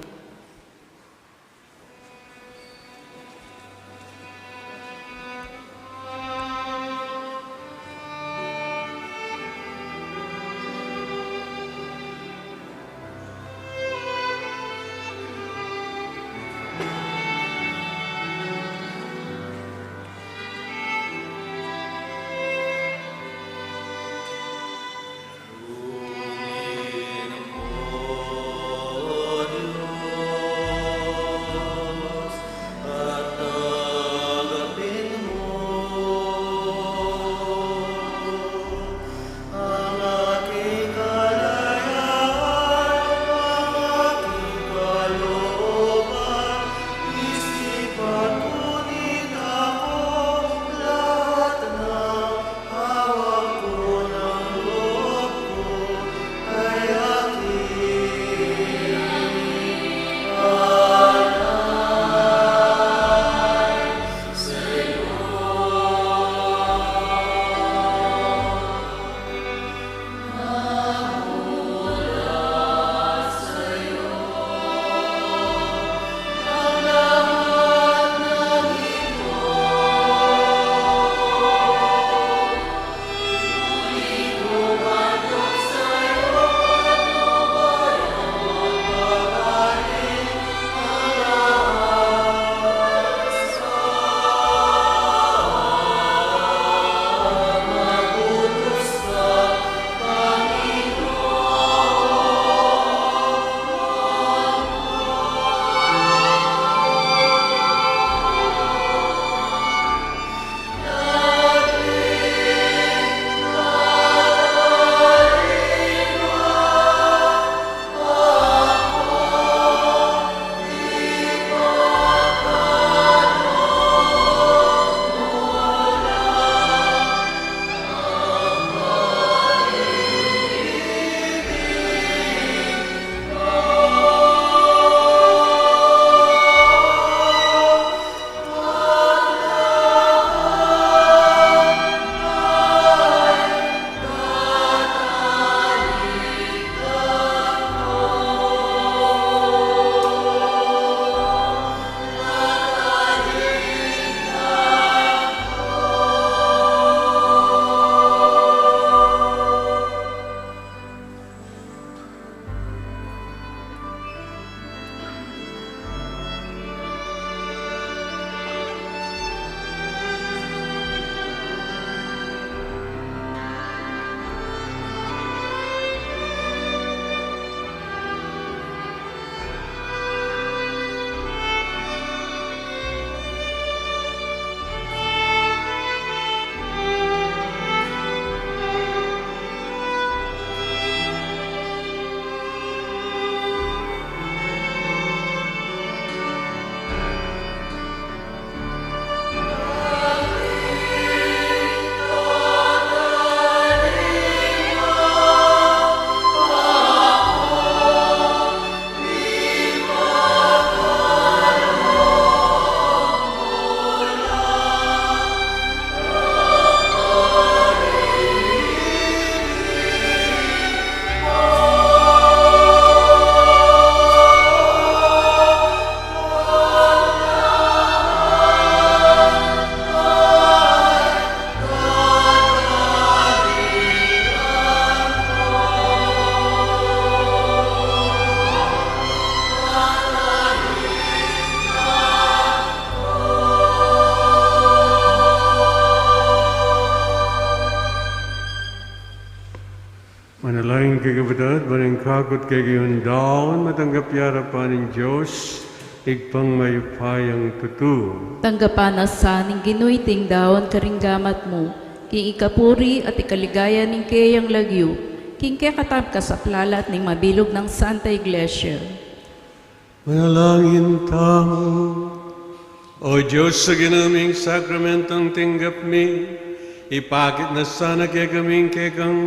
Kekabud at ban ing kakut kekayung daun, matanggap ya arapan ning Dios, Ibpang mayupayang tutu. Tanggapan na sa ning Ginu iting daun karing gamat mu, king ikapuri at ikaligaya ning keyang lagyu, king kekatang kasaplalan ning mabilug nang Santa Iglesia. Manalangin tamu. O Dios, sa Ginu ming sakramentong tinggap mi, ipakit na sana kekami ing kekang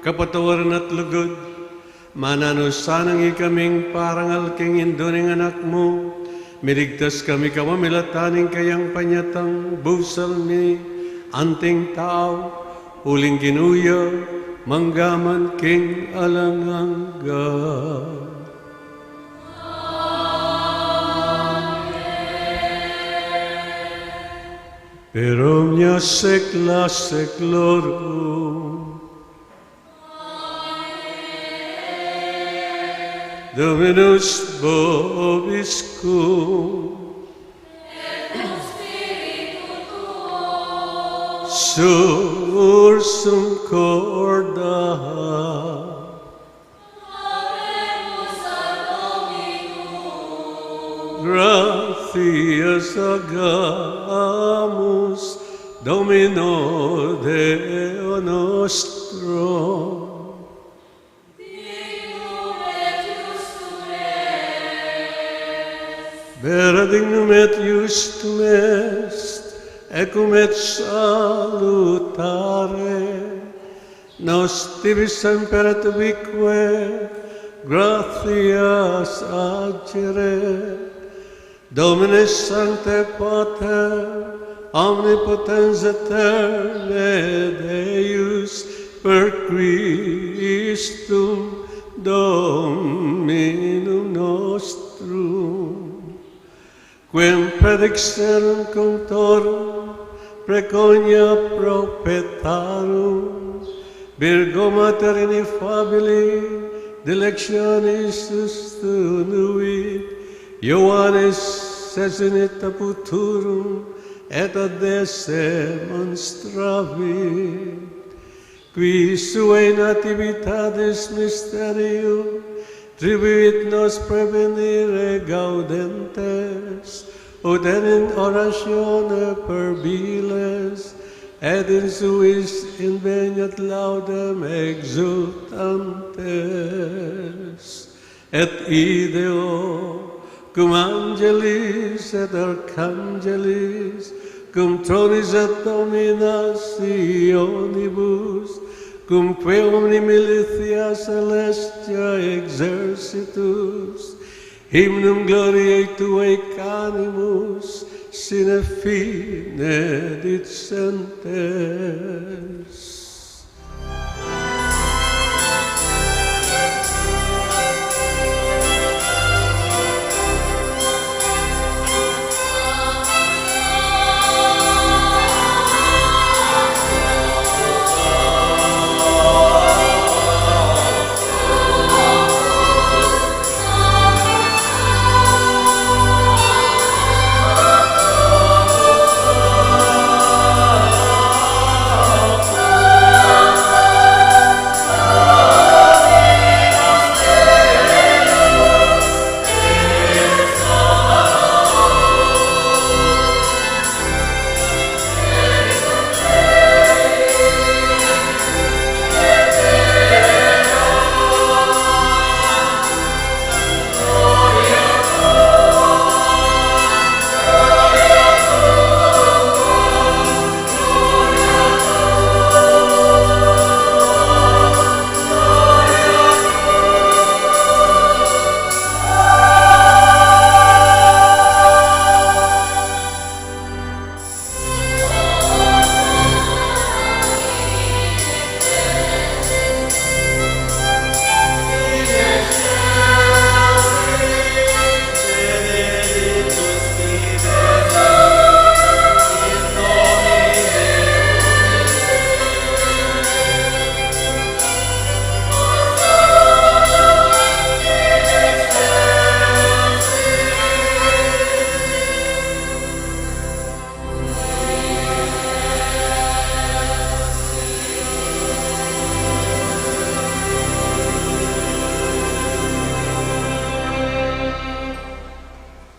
kapatawaran at lugud. Mananu sanang ikaming parangal king Indu ning Anak mu, miligtas kami kapamilatan ning kayang panyatang busal mi anting tau, uling Ginu ya, mangga man king alang angga. Per omnia saecula saeculorum. Dominus vobiscum. Sursum corda. Gratias agamus Domino Deo nostro. Vera dignum et iustum est, et cum et salutare, nos tibi semper et ubique gratias agere, Domine sancte Pater, omnipotens aeterni Deus, per Christum Dominum nostrum. Quem predixerunt cunctorum praeconia prophetarum, Virgo Mater ineffabili dilectionis sustinuit, Ioannis sesinit a futurum et ad esse monstravit. Qui suae nativitatis mysterium tribuit nos praevenire gaudentes, ut enim in oratione per viles et in suis inveniat laudem exultantes. Et ideo cum angelis et archangelis, cum tronis et dominationibus, cum quae omni militia celestia exercitus, hymnum gloriae tuae canimus sine fine dicentes.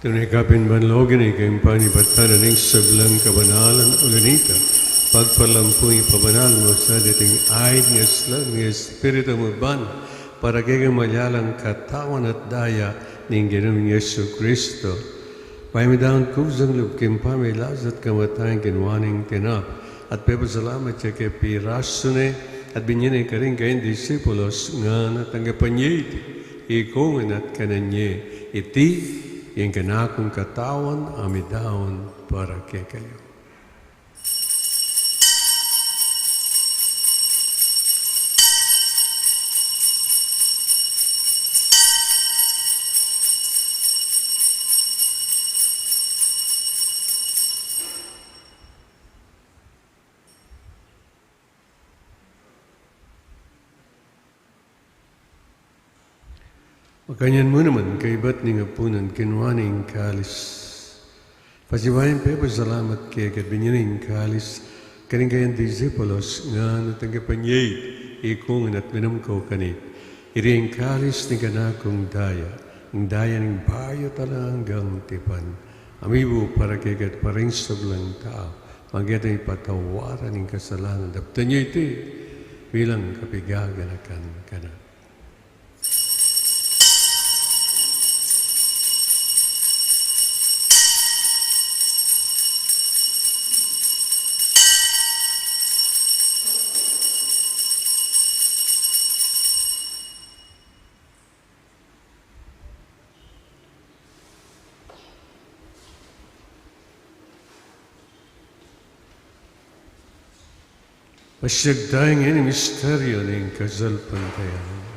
Tune kapin ban logan ika ing panibatan ning sablang kabanalan uling ita, pagpalampu ing pabanal mu sa diting ain ning aslang Espiritu mu ban, para kekami maging katawan at daya ning Ginu ming Jesucristo. Pamindang kusang lub king pamilasa at kamatayan, kinuan ne ing tinap, at pepasalamat ya ke, pirasu ne, at binye ne karing kayang disipulos, ngana, tanggapan ye iti, ikongan at kanan ye, iti ing kanakung katawan a midaun para kekayu. Makanyan mu naman, kaybat ning apunan, kinua ne ing kalis. Pasibayu yang pepasalamat keka, binye ne ing kalis karing kayang disipulos, ngana, tanggapan ye iti, ikongan at minum kayu kaniti. Iti ing kalis ning kanakung daya, ing daya ning bayu at alang anggang tipan, a mibu para kekayu at para king sablang tau, para king kapatawaran ning kasalanan. Daptan ye iti bilang kapaganakan kanaku. Pasiag taya ngeni king misteryu ning kasalpantayanan.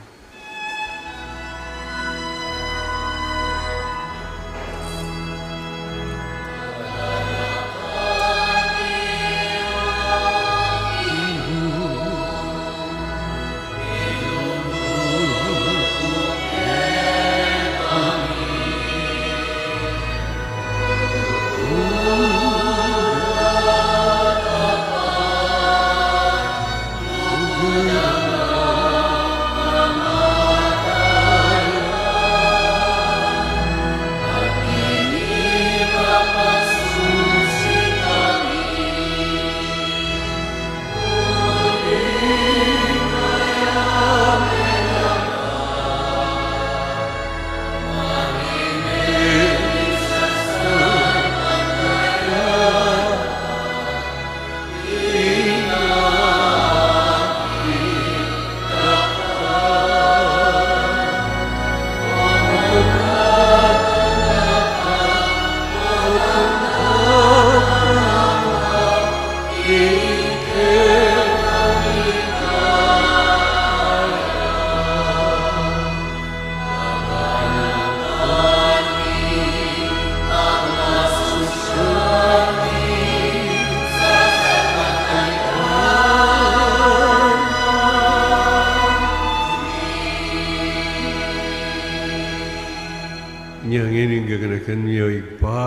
Inya ngeni ing gaganakan mi, o Ibpa,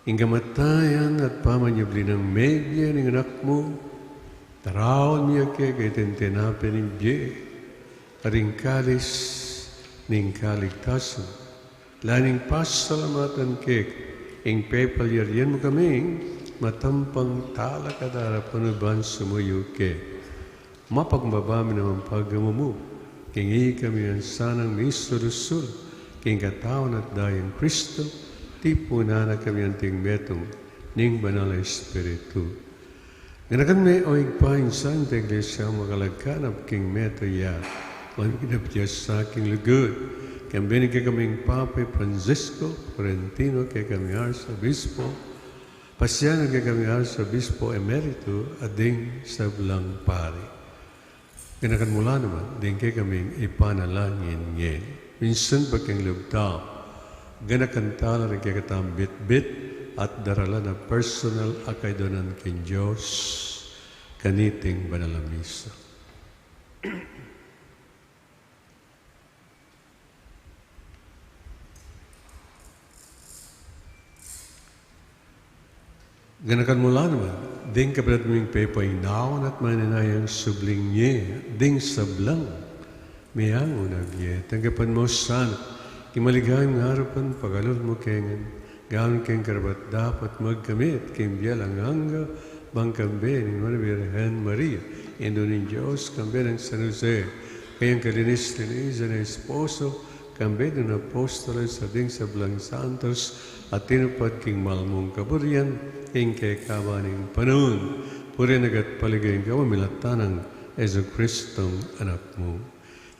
ing kamatayan at pamanyubli nang mebie ning Anak mu, taraun mi ya keka iting tinape ning bie, at ing kalis ning kaligtasan. Lalu ning pasalamatan keka ing pepalyarian mu kaming matampang talakad arapan mu ban sumuyu keka. Mapakumbaba mi naman pagamu mu, king ikami ngan sanang misulusulu king katawan at dayang Kristo, tipunan na kami anting metung ning Banal a Espiritu. Ganakan me, o Ibpa, ing Santa Iglesia mu a kalagkanap king metung ya, maging mabiasa king lugud. Kambe na kekaming Papa Francisco, Florentino, kekaming Arsobispo, Pasiano, kekaming Arsobispo Emerito, at ding sablang pari. Ganakan mu la naman ding kekaming ipanalangin ngeni. Minsan pa king lub tau, ganakan tala ring kekatang bitbit at daralan a personal a kayduanan king Dios kaniting banal a misa. Ganakan mu la naman ding kapatad ming pepainawa at manenayang subling mie, ding sablang meangu na bie. Tanggapan mu sana King maligayang arapan, pakalulu mu kami ngan, gawang keng karapat-dapat magkamit king bie alang angga, bang kambe ning Nuan a Birhen Maria, Indu ning Dios, kambe nang San Jose, kayang kalinis-linisan a esposo, kambe ning apostoles at ding sablang santos a tinupad king mal mung kaburian king kekaban ning panaun. Purian da ka at paligayan ka, kapamilatan nang Jesucristong Anak mu.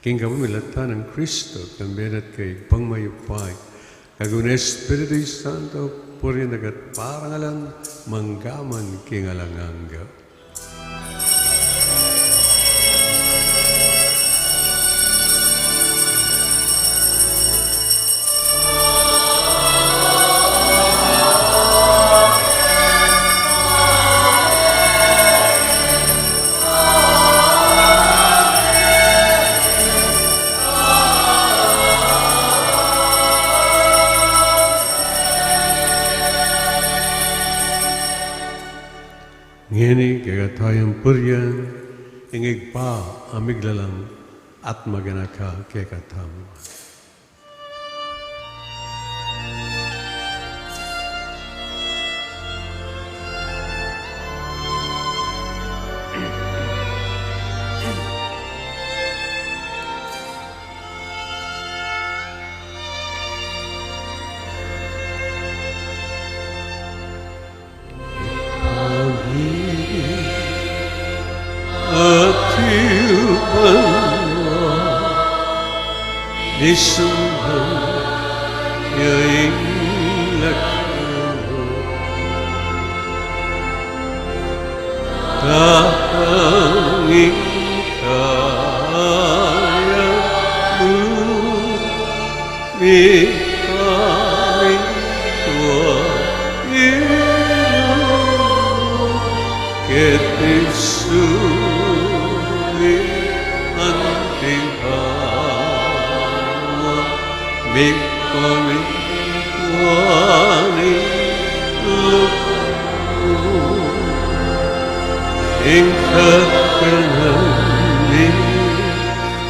King kapamilatan nang Kristo, kambe na at kaybat mayupaya, kayabe ning Espiritu Santo, purian da ka at parangalan, mangga man king alang angga. Ngeni kekatamu yang purian, ing Ibpa a miglalang at maganaka kekatamu. Atiu banua, isumban ya ing lagyu mu. Datang ing kayarian mu, mipamintuan ing lub mu keti sulip anti banua. Mipamintuan ing lub mu, ing kakanan mi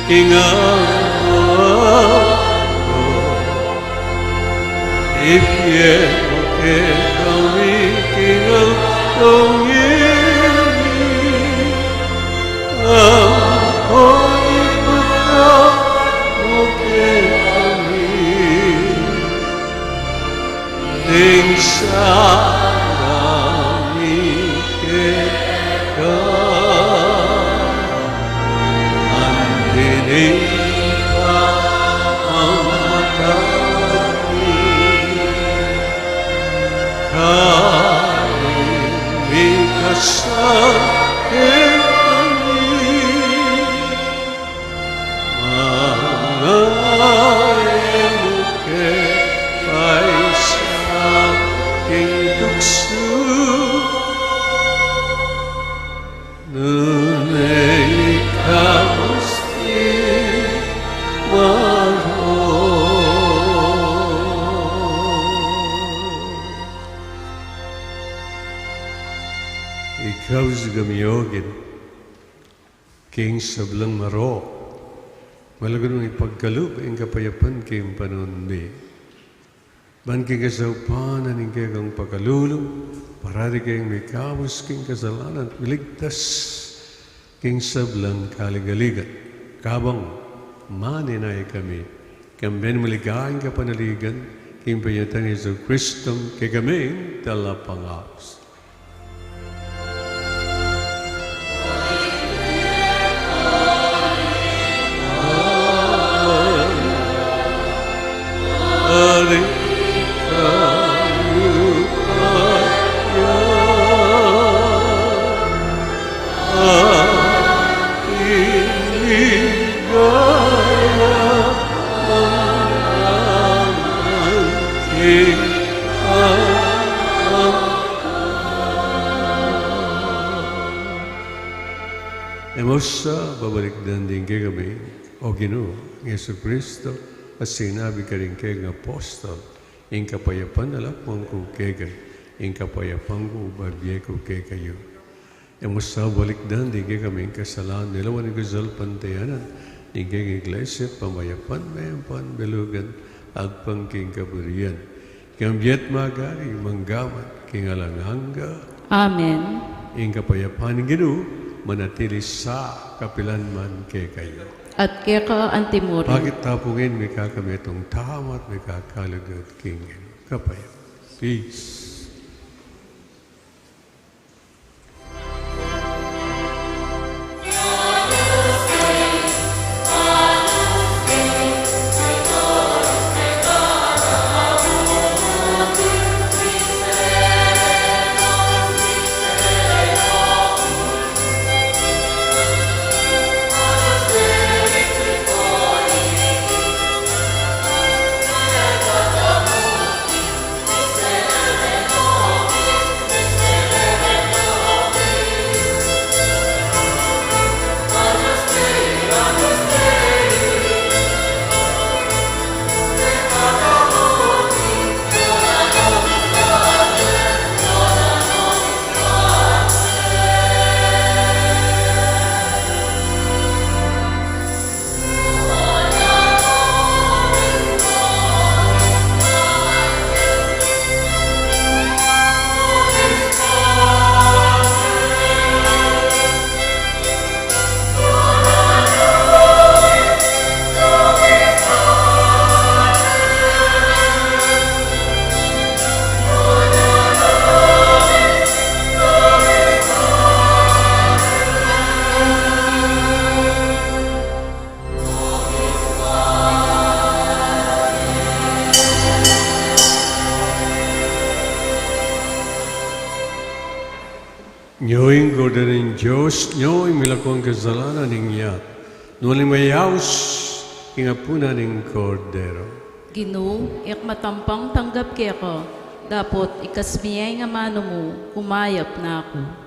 king araw-araw ibie mu kekami king aldo ngeni, ampon ipatawad mu kekami ding sala mi keka, anti ning pamamatawad mi kareng mikasala kekami. Manga e mu ke paisaul king tuksu, nune ikabus ing marok. Ikabus kami, O Ginu, king sablang marok, malugud mung ipagkalub ing kapayapan king panaun mi. Ban king kasaupan na ning kekang pakalulu, parati keng mikabus king kasalanan at miligtas king sablang kaligaligan. Kabang manenaya kami, kambe ning maligayang kapanaligan, king panyatang Jesucristo, kekaming talapangabus. E mu sa babalikdan ding kekami, O Ginu, Jesucristo, a sinabi karing kekang apostol, ing kapayapan na lakwan ku kekayu, ing kapayapan ku bibie ku kekayu. E mu sa balikdan ding kekaming kasalanan, lawan ing kasalpantayanan ning kekang Iglesia, pamayapan me ampon bilugan, Agpang king kaburian, king bie at magari, mangga man king alang angga. Amen. Ing kapayapan ning Ginu, manatili sa kapilan man kekayu. At keka antimurin. Bakit tapungin, mikakamit ing tama at mikakalugud king kapayapan. Peace. Nyo ing Kordero ning Dios, nyo ing milakuang kasalanan ning yat. Nune ing mayaus king apunan ning Kordero. Ginu, e ku matampang tanggap keka, dapot ikasmi ing amanu mu, kumayap na ku.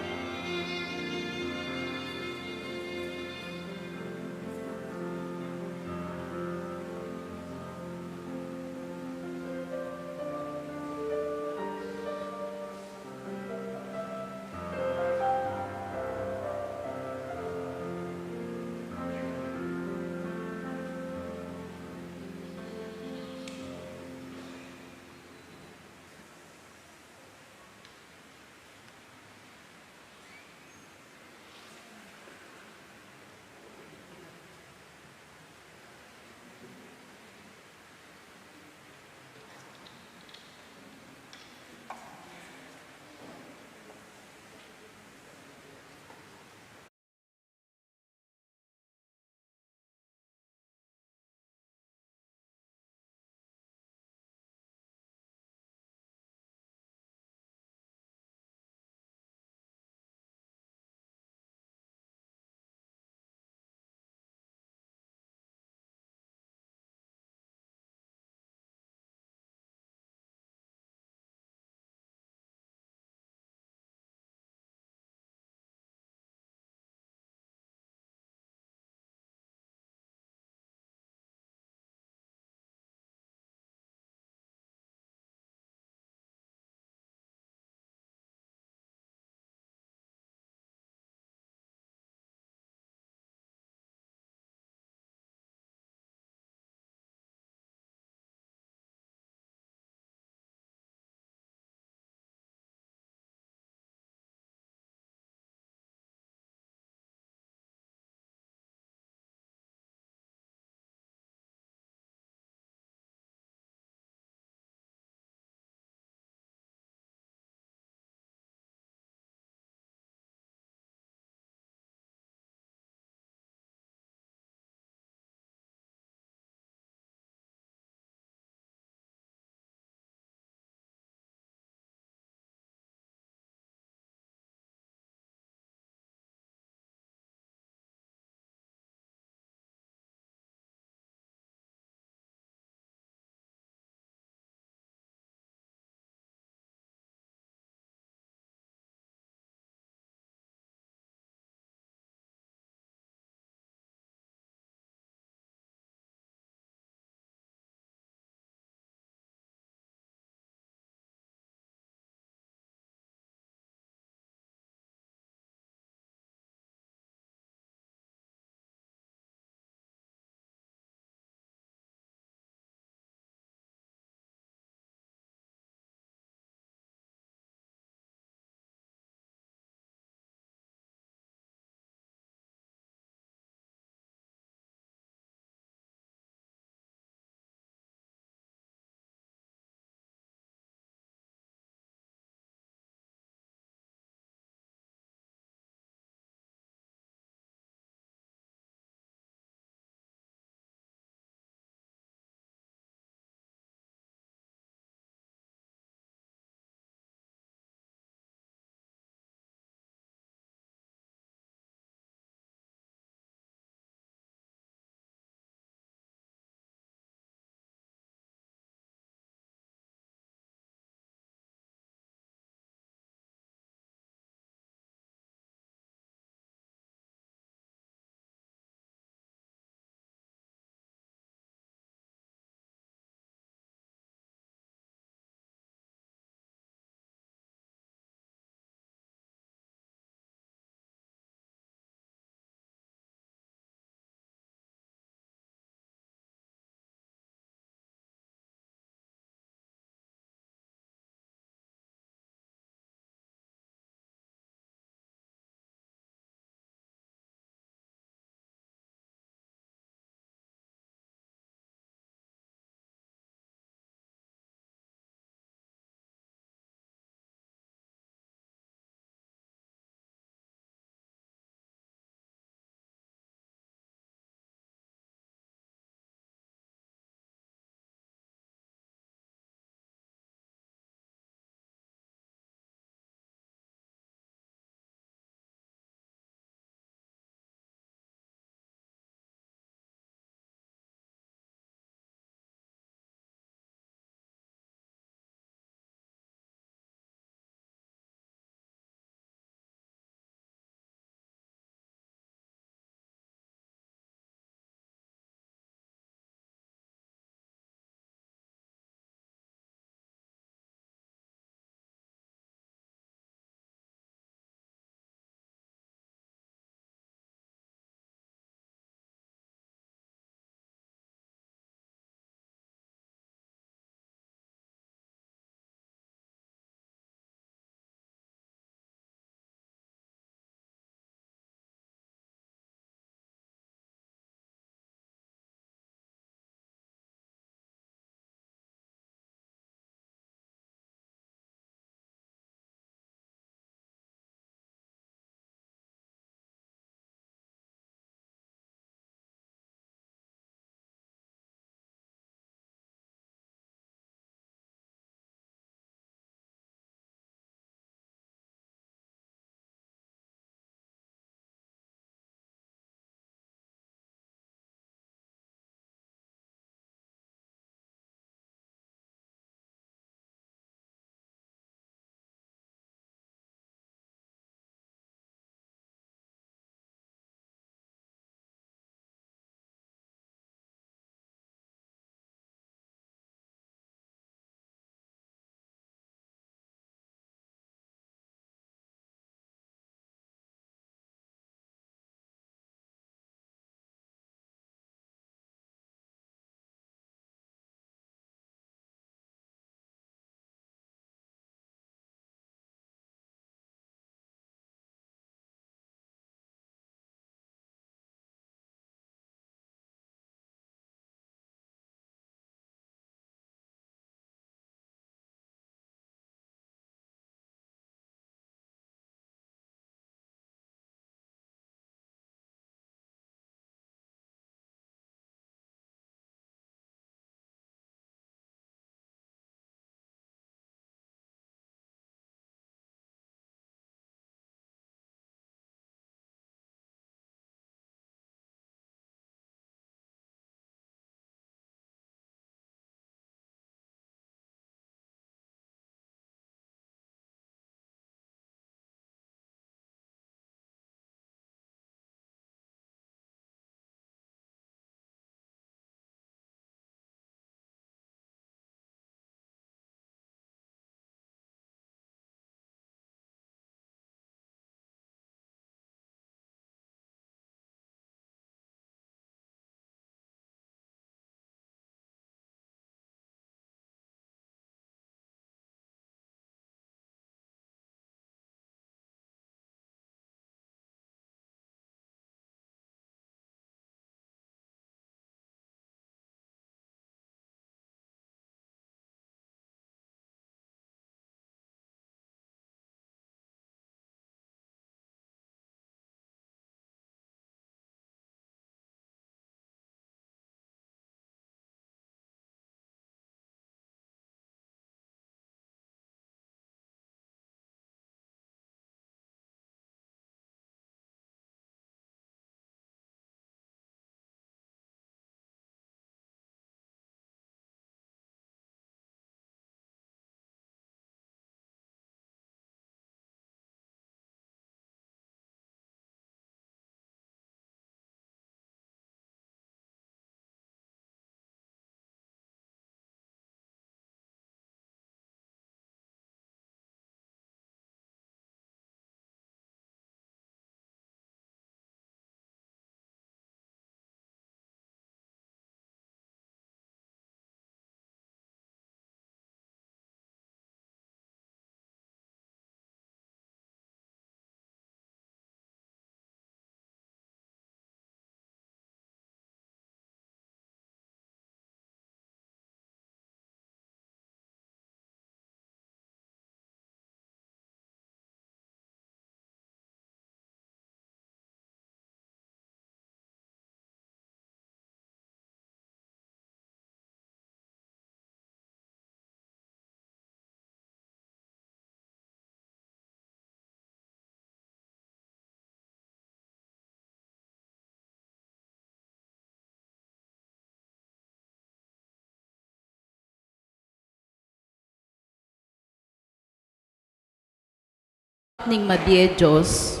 ning mabie Dios.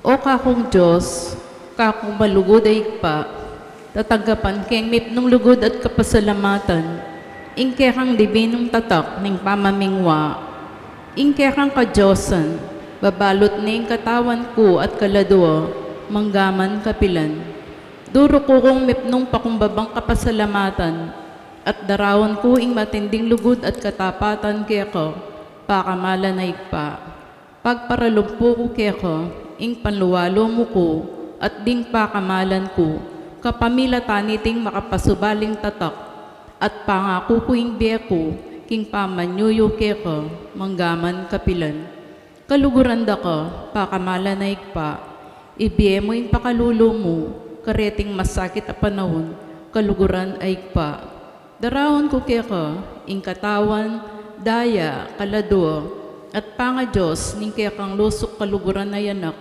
O kakung Dios, kakung malugud a Ibpa, tatanggapan keng mipnung lugud at kapasalamatan ing kekang dibinung tatak ning pamamingwa, ing kekang kadiosan, babalut ne ing katawan ku at kaladua, manggaman kapilan. Duruku kung mipnung pakumbabang kapasalamatan, at daraun ku ing matinding lugud at katapatan keka, pakamalan a Ibpa. Pagparalumpu ku keka ing panluwalu mu ku at ding pakamalan ku, kapamilatan niting makapasubaling tatak, at pangaku ku ing bie ku king pamanyuyu keka, manggaman kapilan. Kaluguran da ka, pakamalan a Ibpa, ibie mu ing pakalulu mu kareting masakit a panaun, kaluguran a Ibpa. Daraun ku keka ing katawan, daya, kaladua, at pangadios ning kekang lusuk kaluguran a Anak,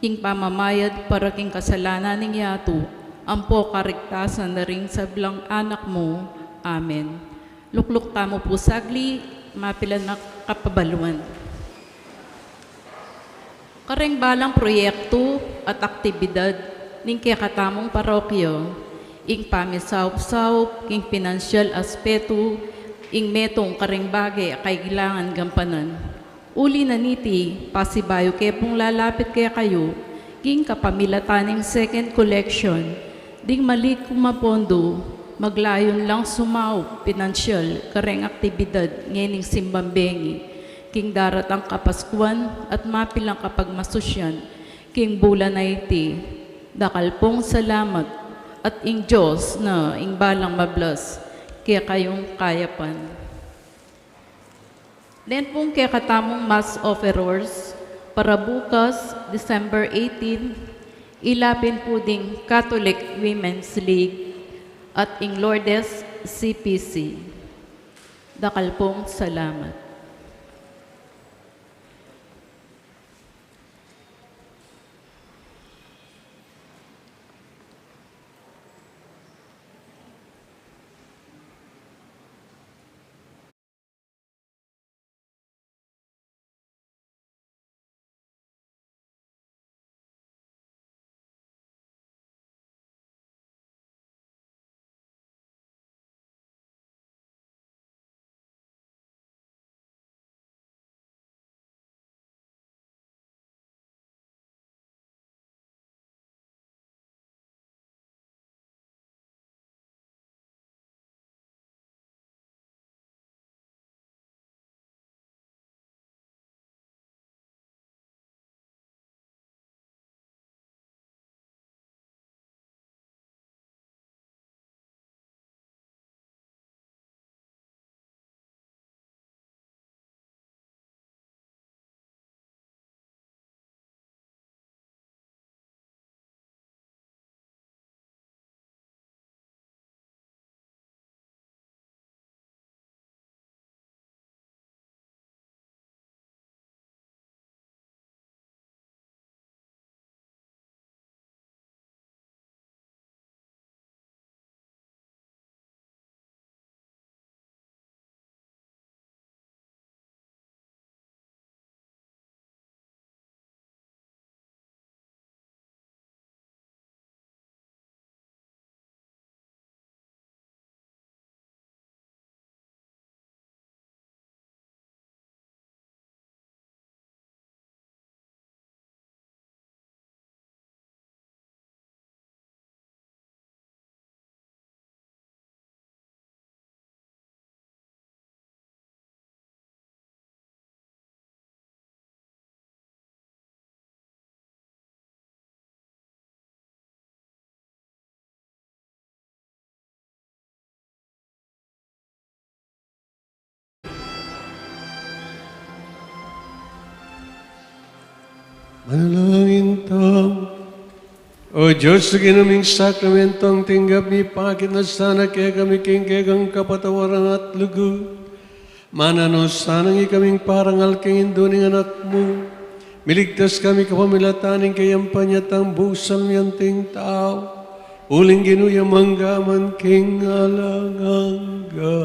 king pamamayad para king kasalanan ning yatu, ampo kariktasan da ring sablang anak mu. Amen. Lukluk tamu pu sagli, mapilan a kapabaluan. Kareng balang proyektu at aktibidad ning kekatamung parokya, ing pamisaup-saup king pinansyal aspetu, ing metung kareng bage a kailangan gampanan. Uli na niti, pasibayu ke pung lalapit kekayu king kapamilatan ning second collection, ding malikum a pondo, maglayun lang sumaup pinansyal kareng aktibidad ngening simbang bengi, king daratang Kapaskuan at mapilang kapagmasusyan king bulan a iti. Dakal pung salamat, at ing Dios na ing balang mablas kekayung kayapan. Nen pung kekatamung Mass offerers para bukas, December eighteen, ila pin pu ding Catholic Women's League at ing Lourdes C P C. Dakal pung salamat. Manalangin tamu. O Dios, king Ginu ming sakramentong tinggap mi, pakit na sana kekami king kekang kapatawaran at lugud. Mananu sanang ikaming parangal king Indu ning Anak mu. Miligtas kami kapamilatan ning kayang panyatang busa miyang ting tau. Uling Ginu ya mangga man king alang angga.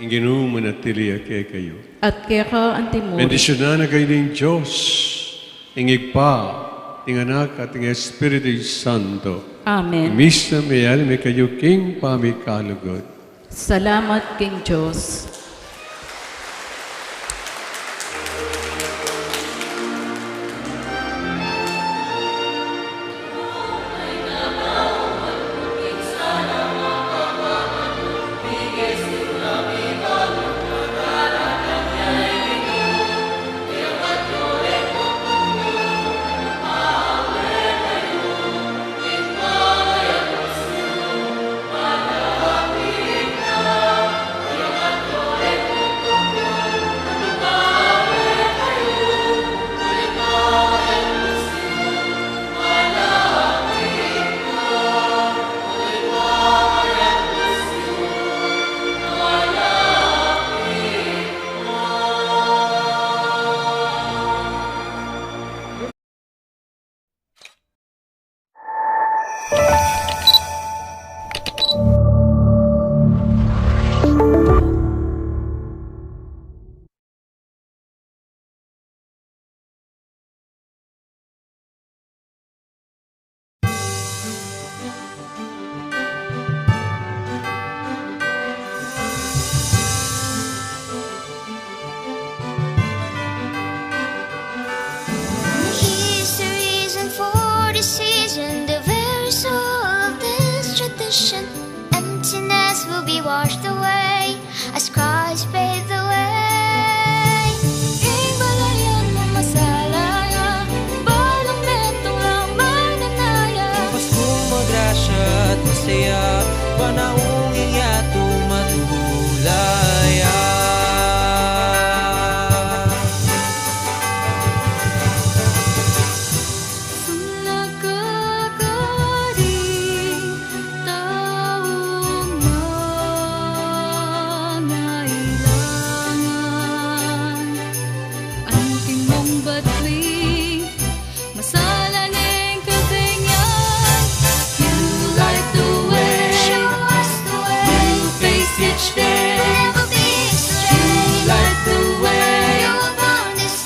Ginu manatili ya kekayu. At keka antimurin. Bendisyunan na kayu ning Dios, ing Ibpa, ing Anak, at ing Espiritu Santo. Amen. Ing misa meyari me kayu king pamikalugud. Salamat king Dios. Here's the reason for the season, the very soul of this tradition. Emptiness will be washed away as Christ paved the way. Ing balayan mu masala ya, balang metung lang mananaya. Paskung magrasya at masaya, panaung ing yatu matulaya. Sun nakakading taung mangailangan, anting mung batling, masala neng kabeng yan. You light the way. Show us the way. We'll face each day. Never be astray. You light the way. You upon this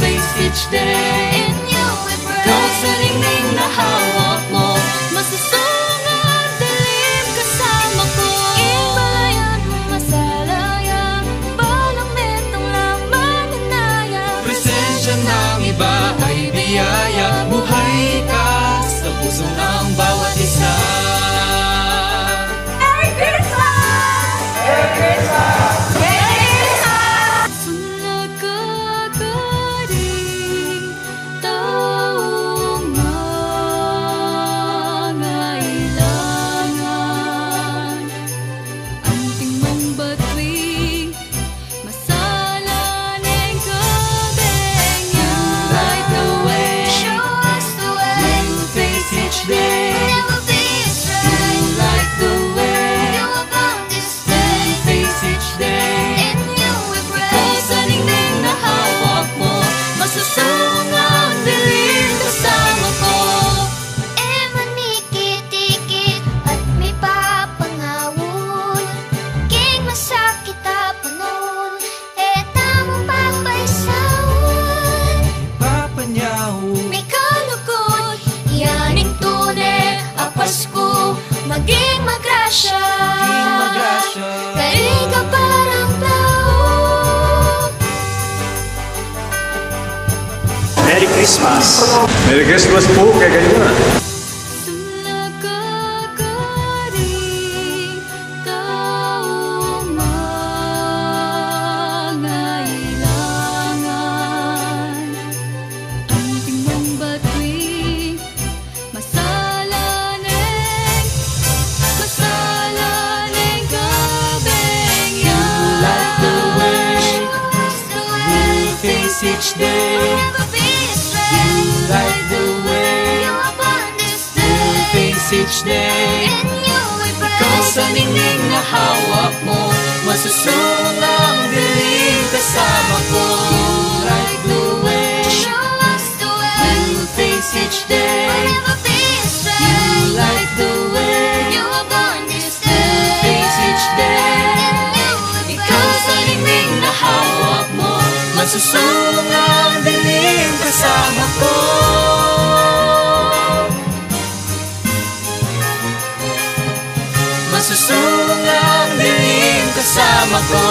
Face each day. In you we pray. Ikaw sa ningning na hawak mu, masusung ang dilim kasama ku. Ing balayan mu masala ya, balang metung lang mananaya. Presensya ng iba ay biyaya, buhay ka sa puso ng bawat isa. Merry Christmas! Merry Christmas! Merry Christmas! Sun nakakading taung mangailangan, anting mung batling, masala neng kabeng yan. You light the way. Show us the way. We'll face each day. Never be astray. You light the way. You upon this Face each day. In you we pray. Ikaw sa ningning na hawak mu, masusung ang dilim kasama ku. E man mikit-ikit at mipapangawul, king masakit a panahun, e tamu papaisaun. Papanyahu. Mikalugud, yan ing tune a Pasku, maging magrasya. Maging magrasya. Karing kaparang tau. Merry Christmas. Merry Christmas pu kekayu. Sun nakakading taung mangailangan, anting mung batling, masala neng, masala neng kabeng yan. You light the way. Show us the way. We'll face each day. Never be astray. You light the way. You upon this We'll face each day. In you we pray. Ikaw sa ningning na hawak mu, masusung ang dilim kasama ku. You light the way. Show us the way. We'll face each day. We'll never be astray. You light the way. You upon this day. We'll face each day. In you we pray. Masusungang dilim kasama ko. Masusungang dilim kasama ko.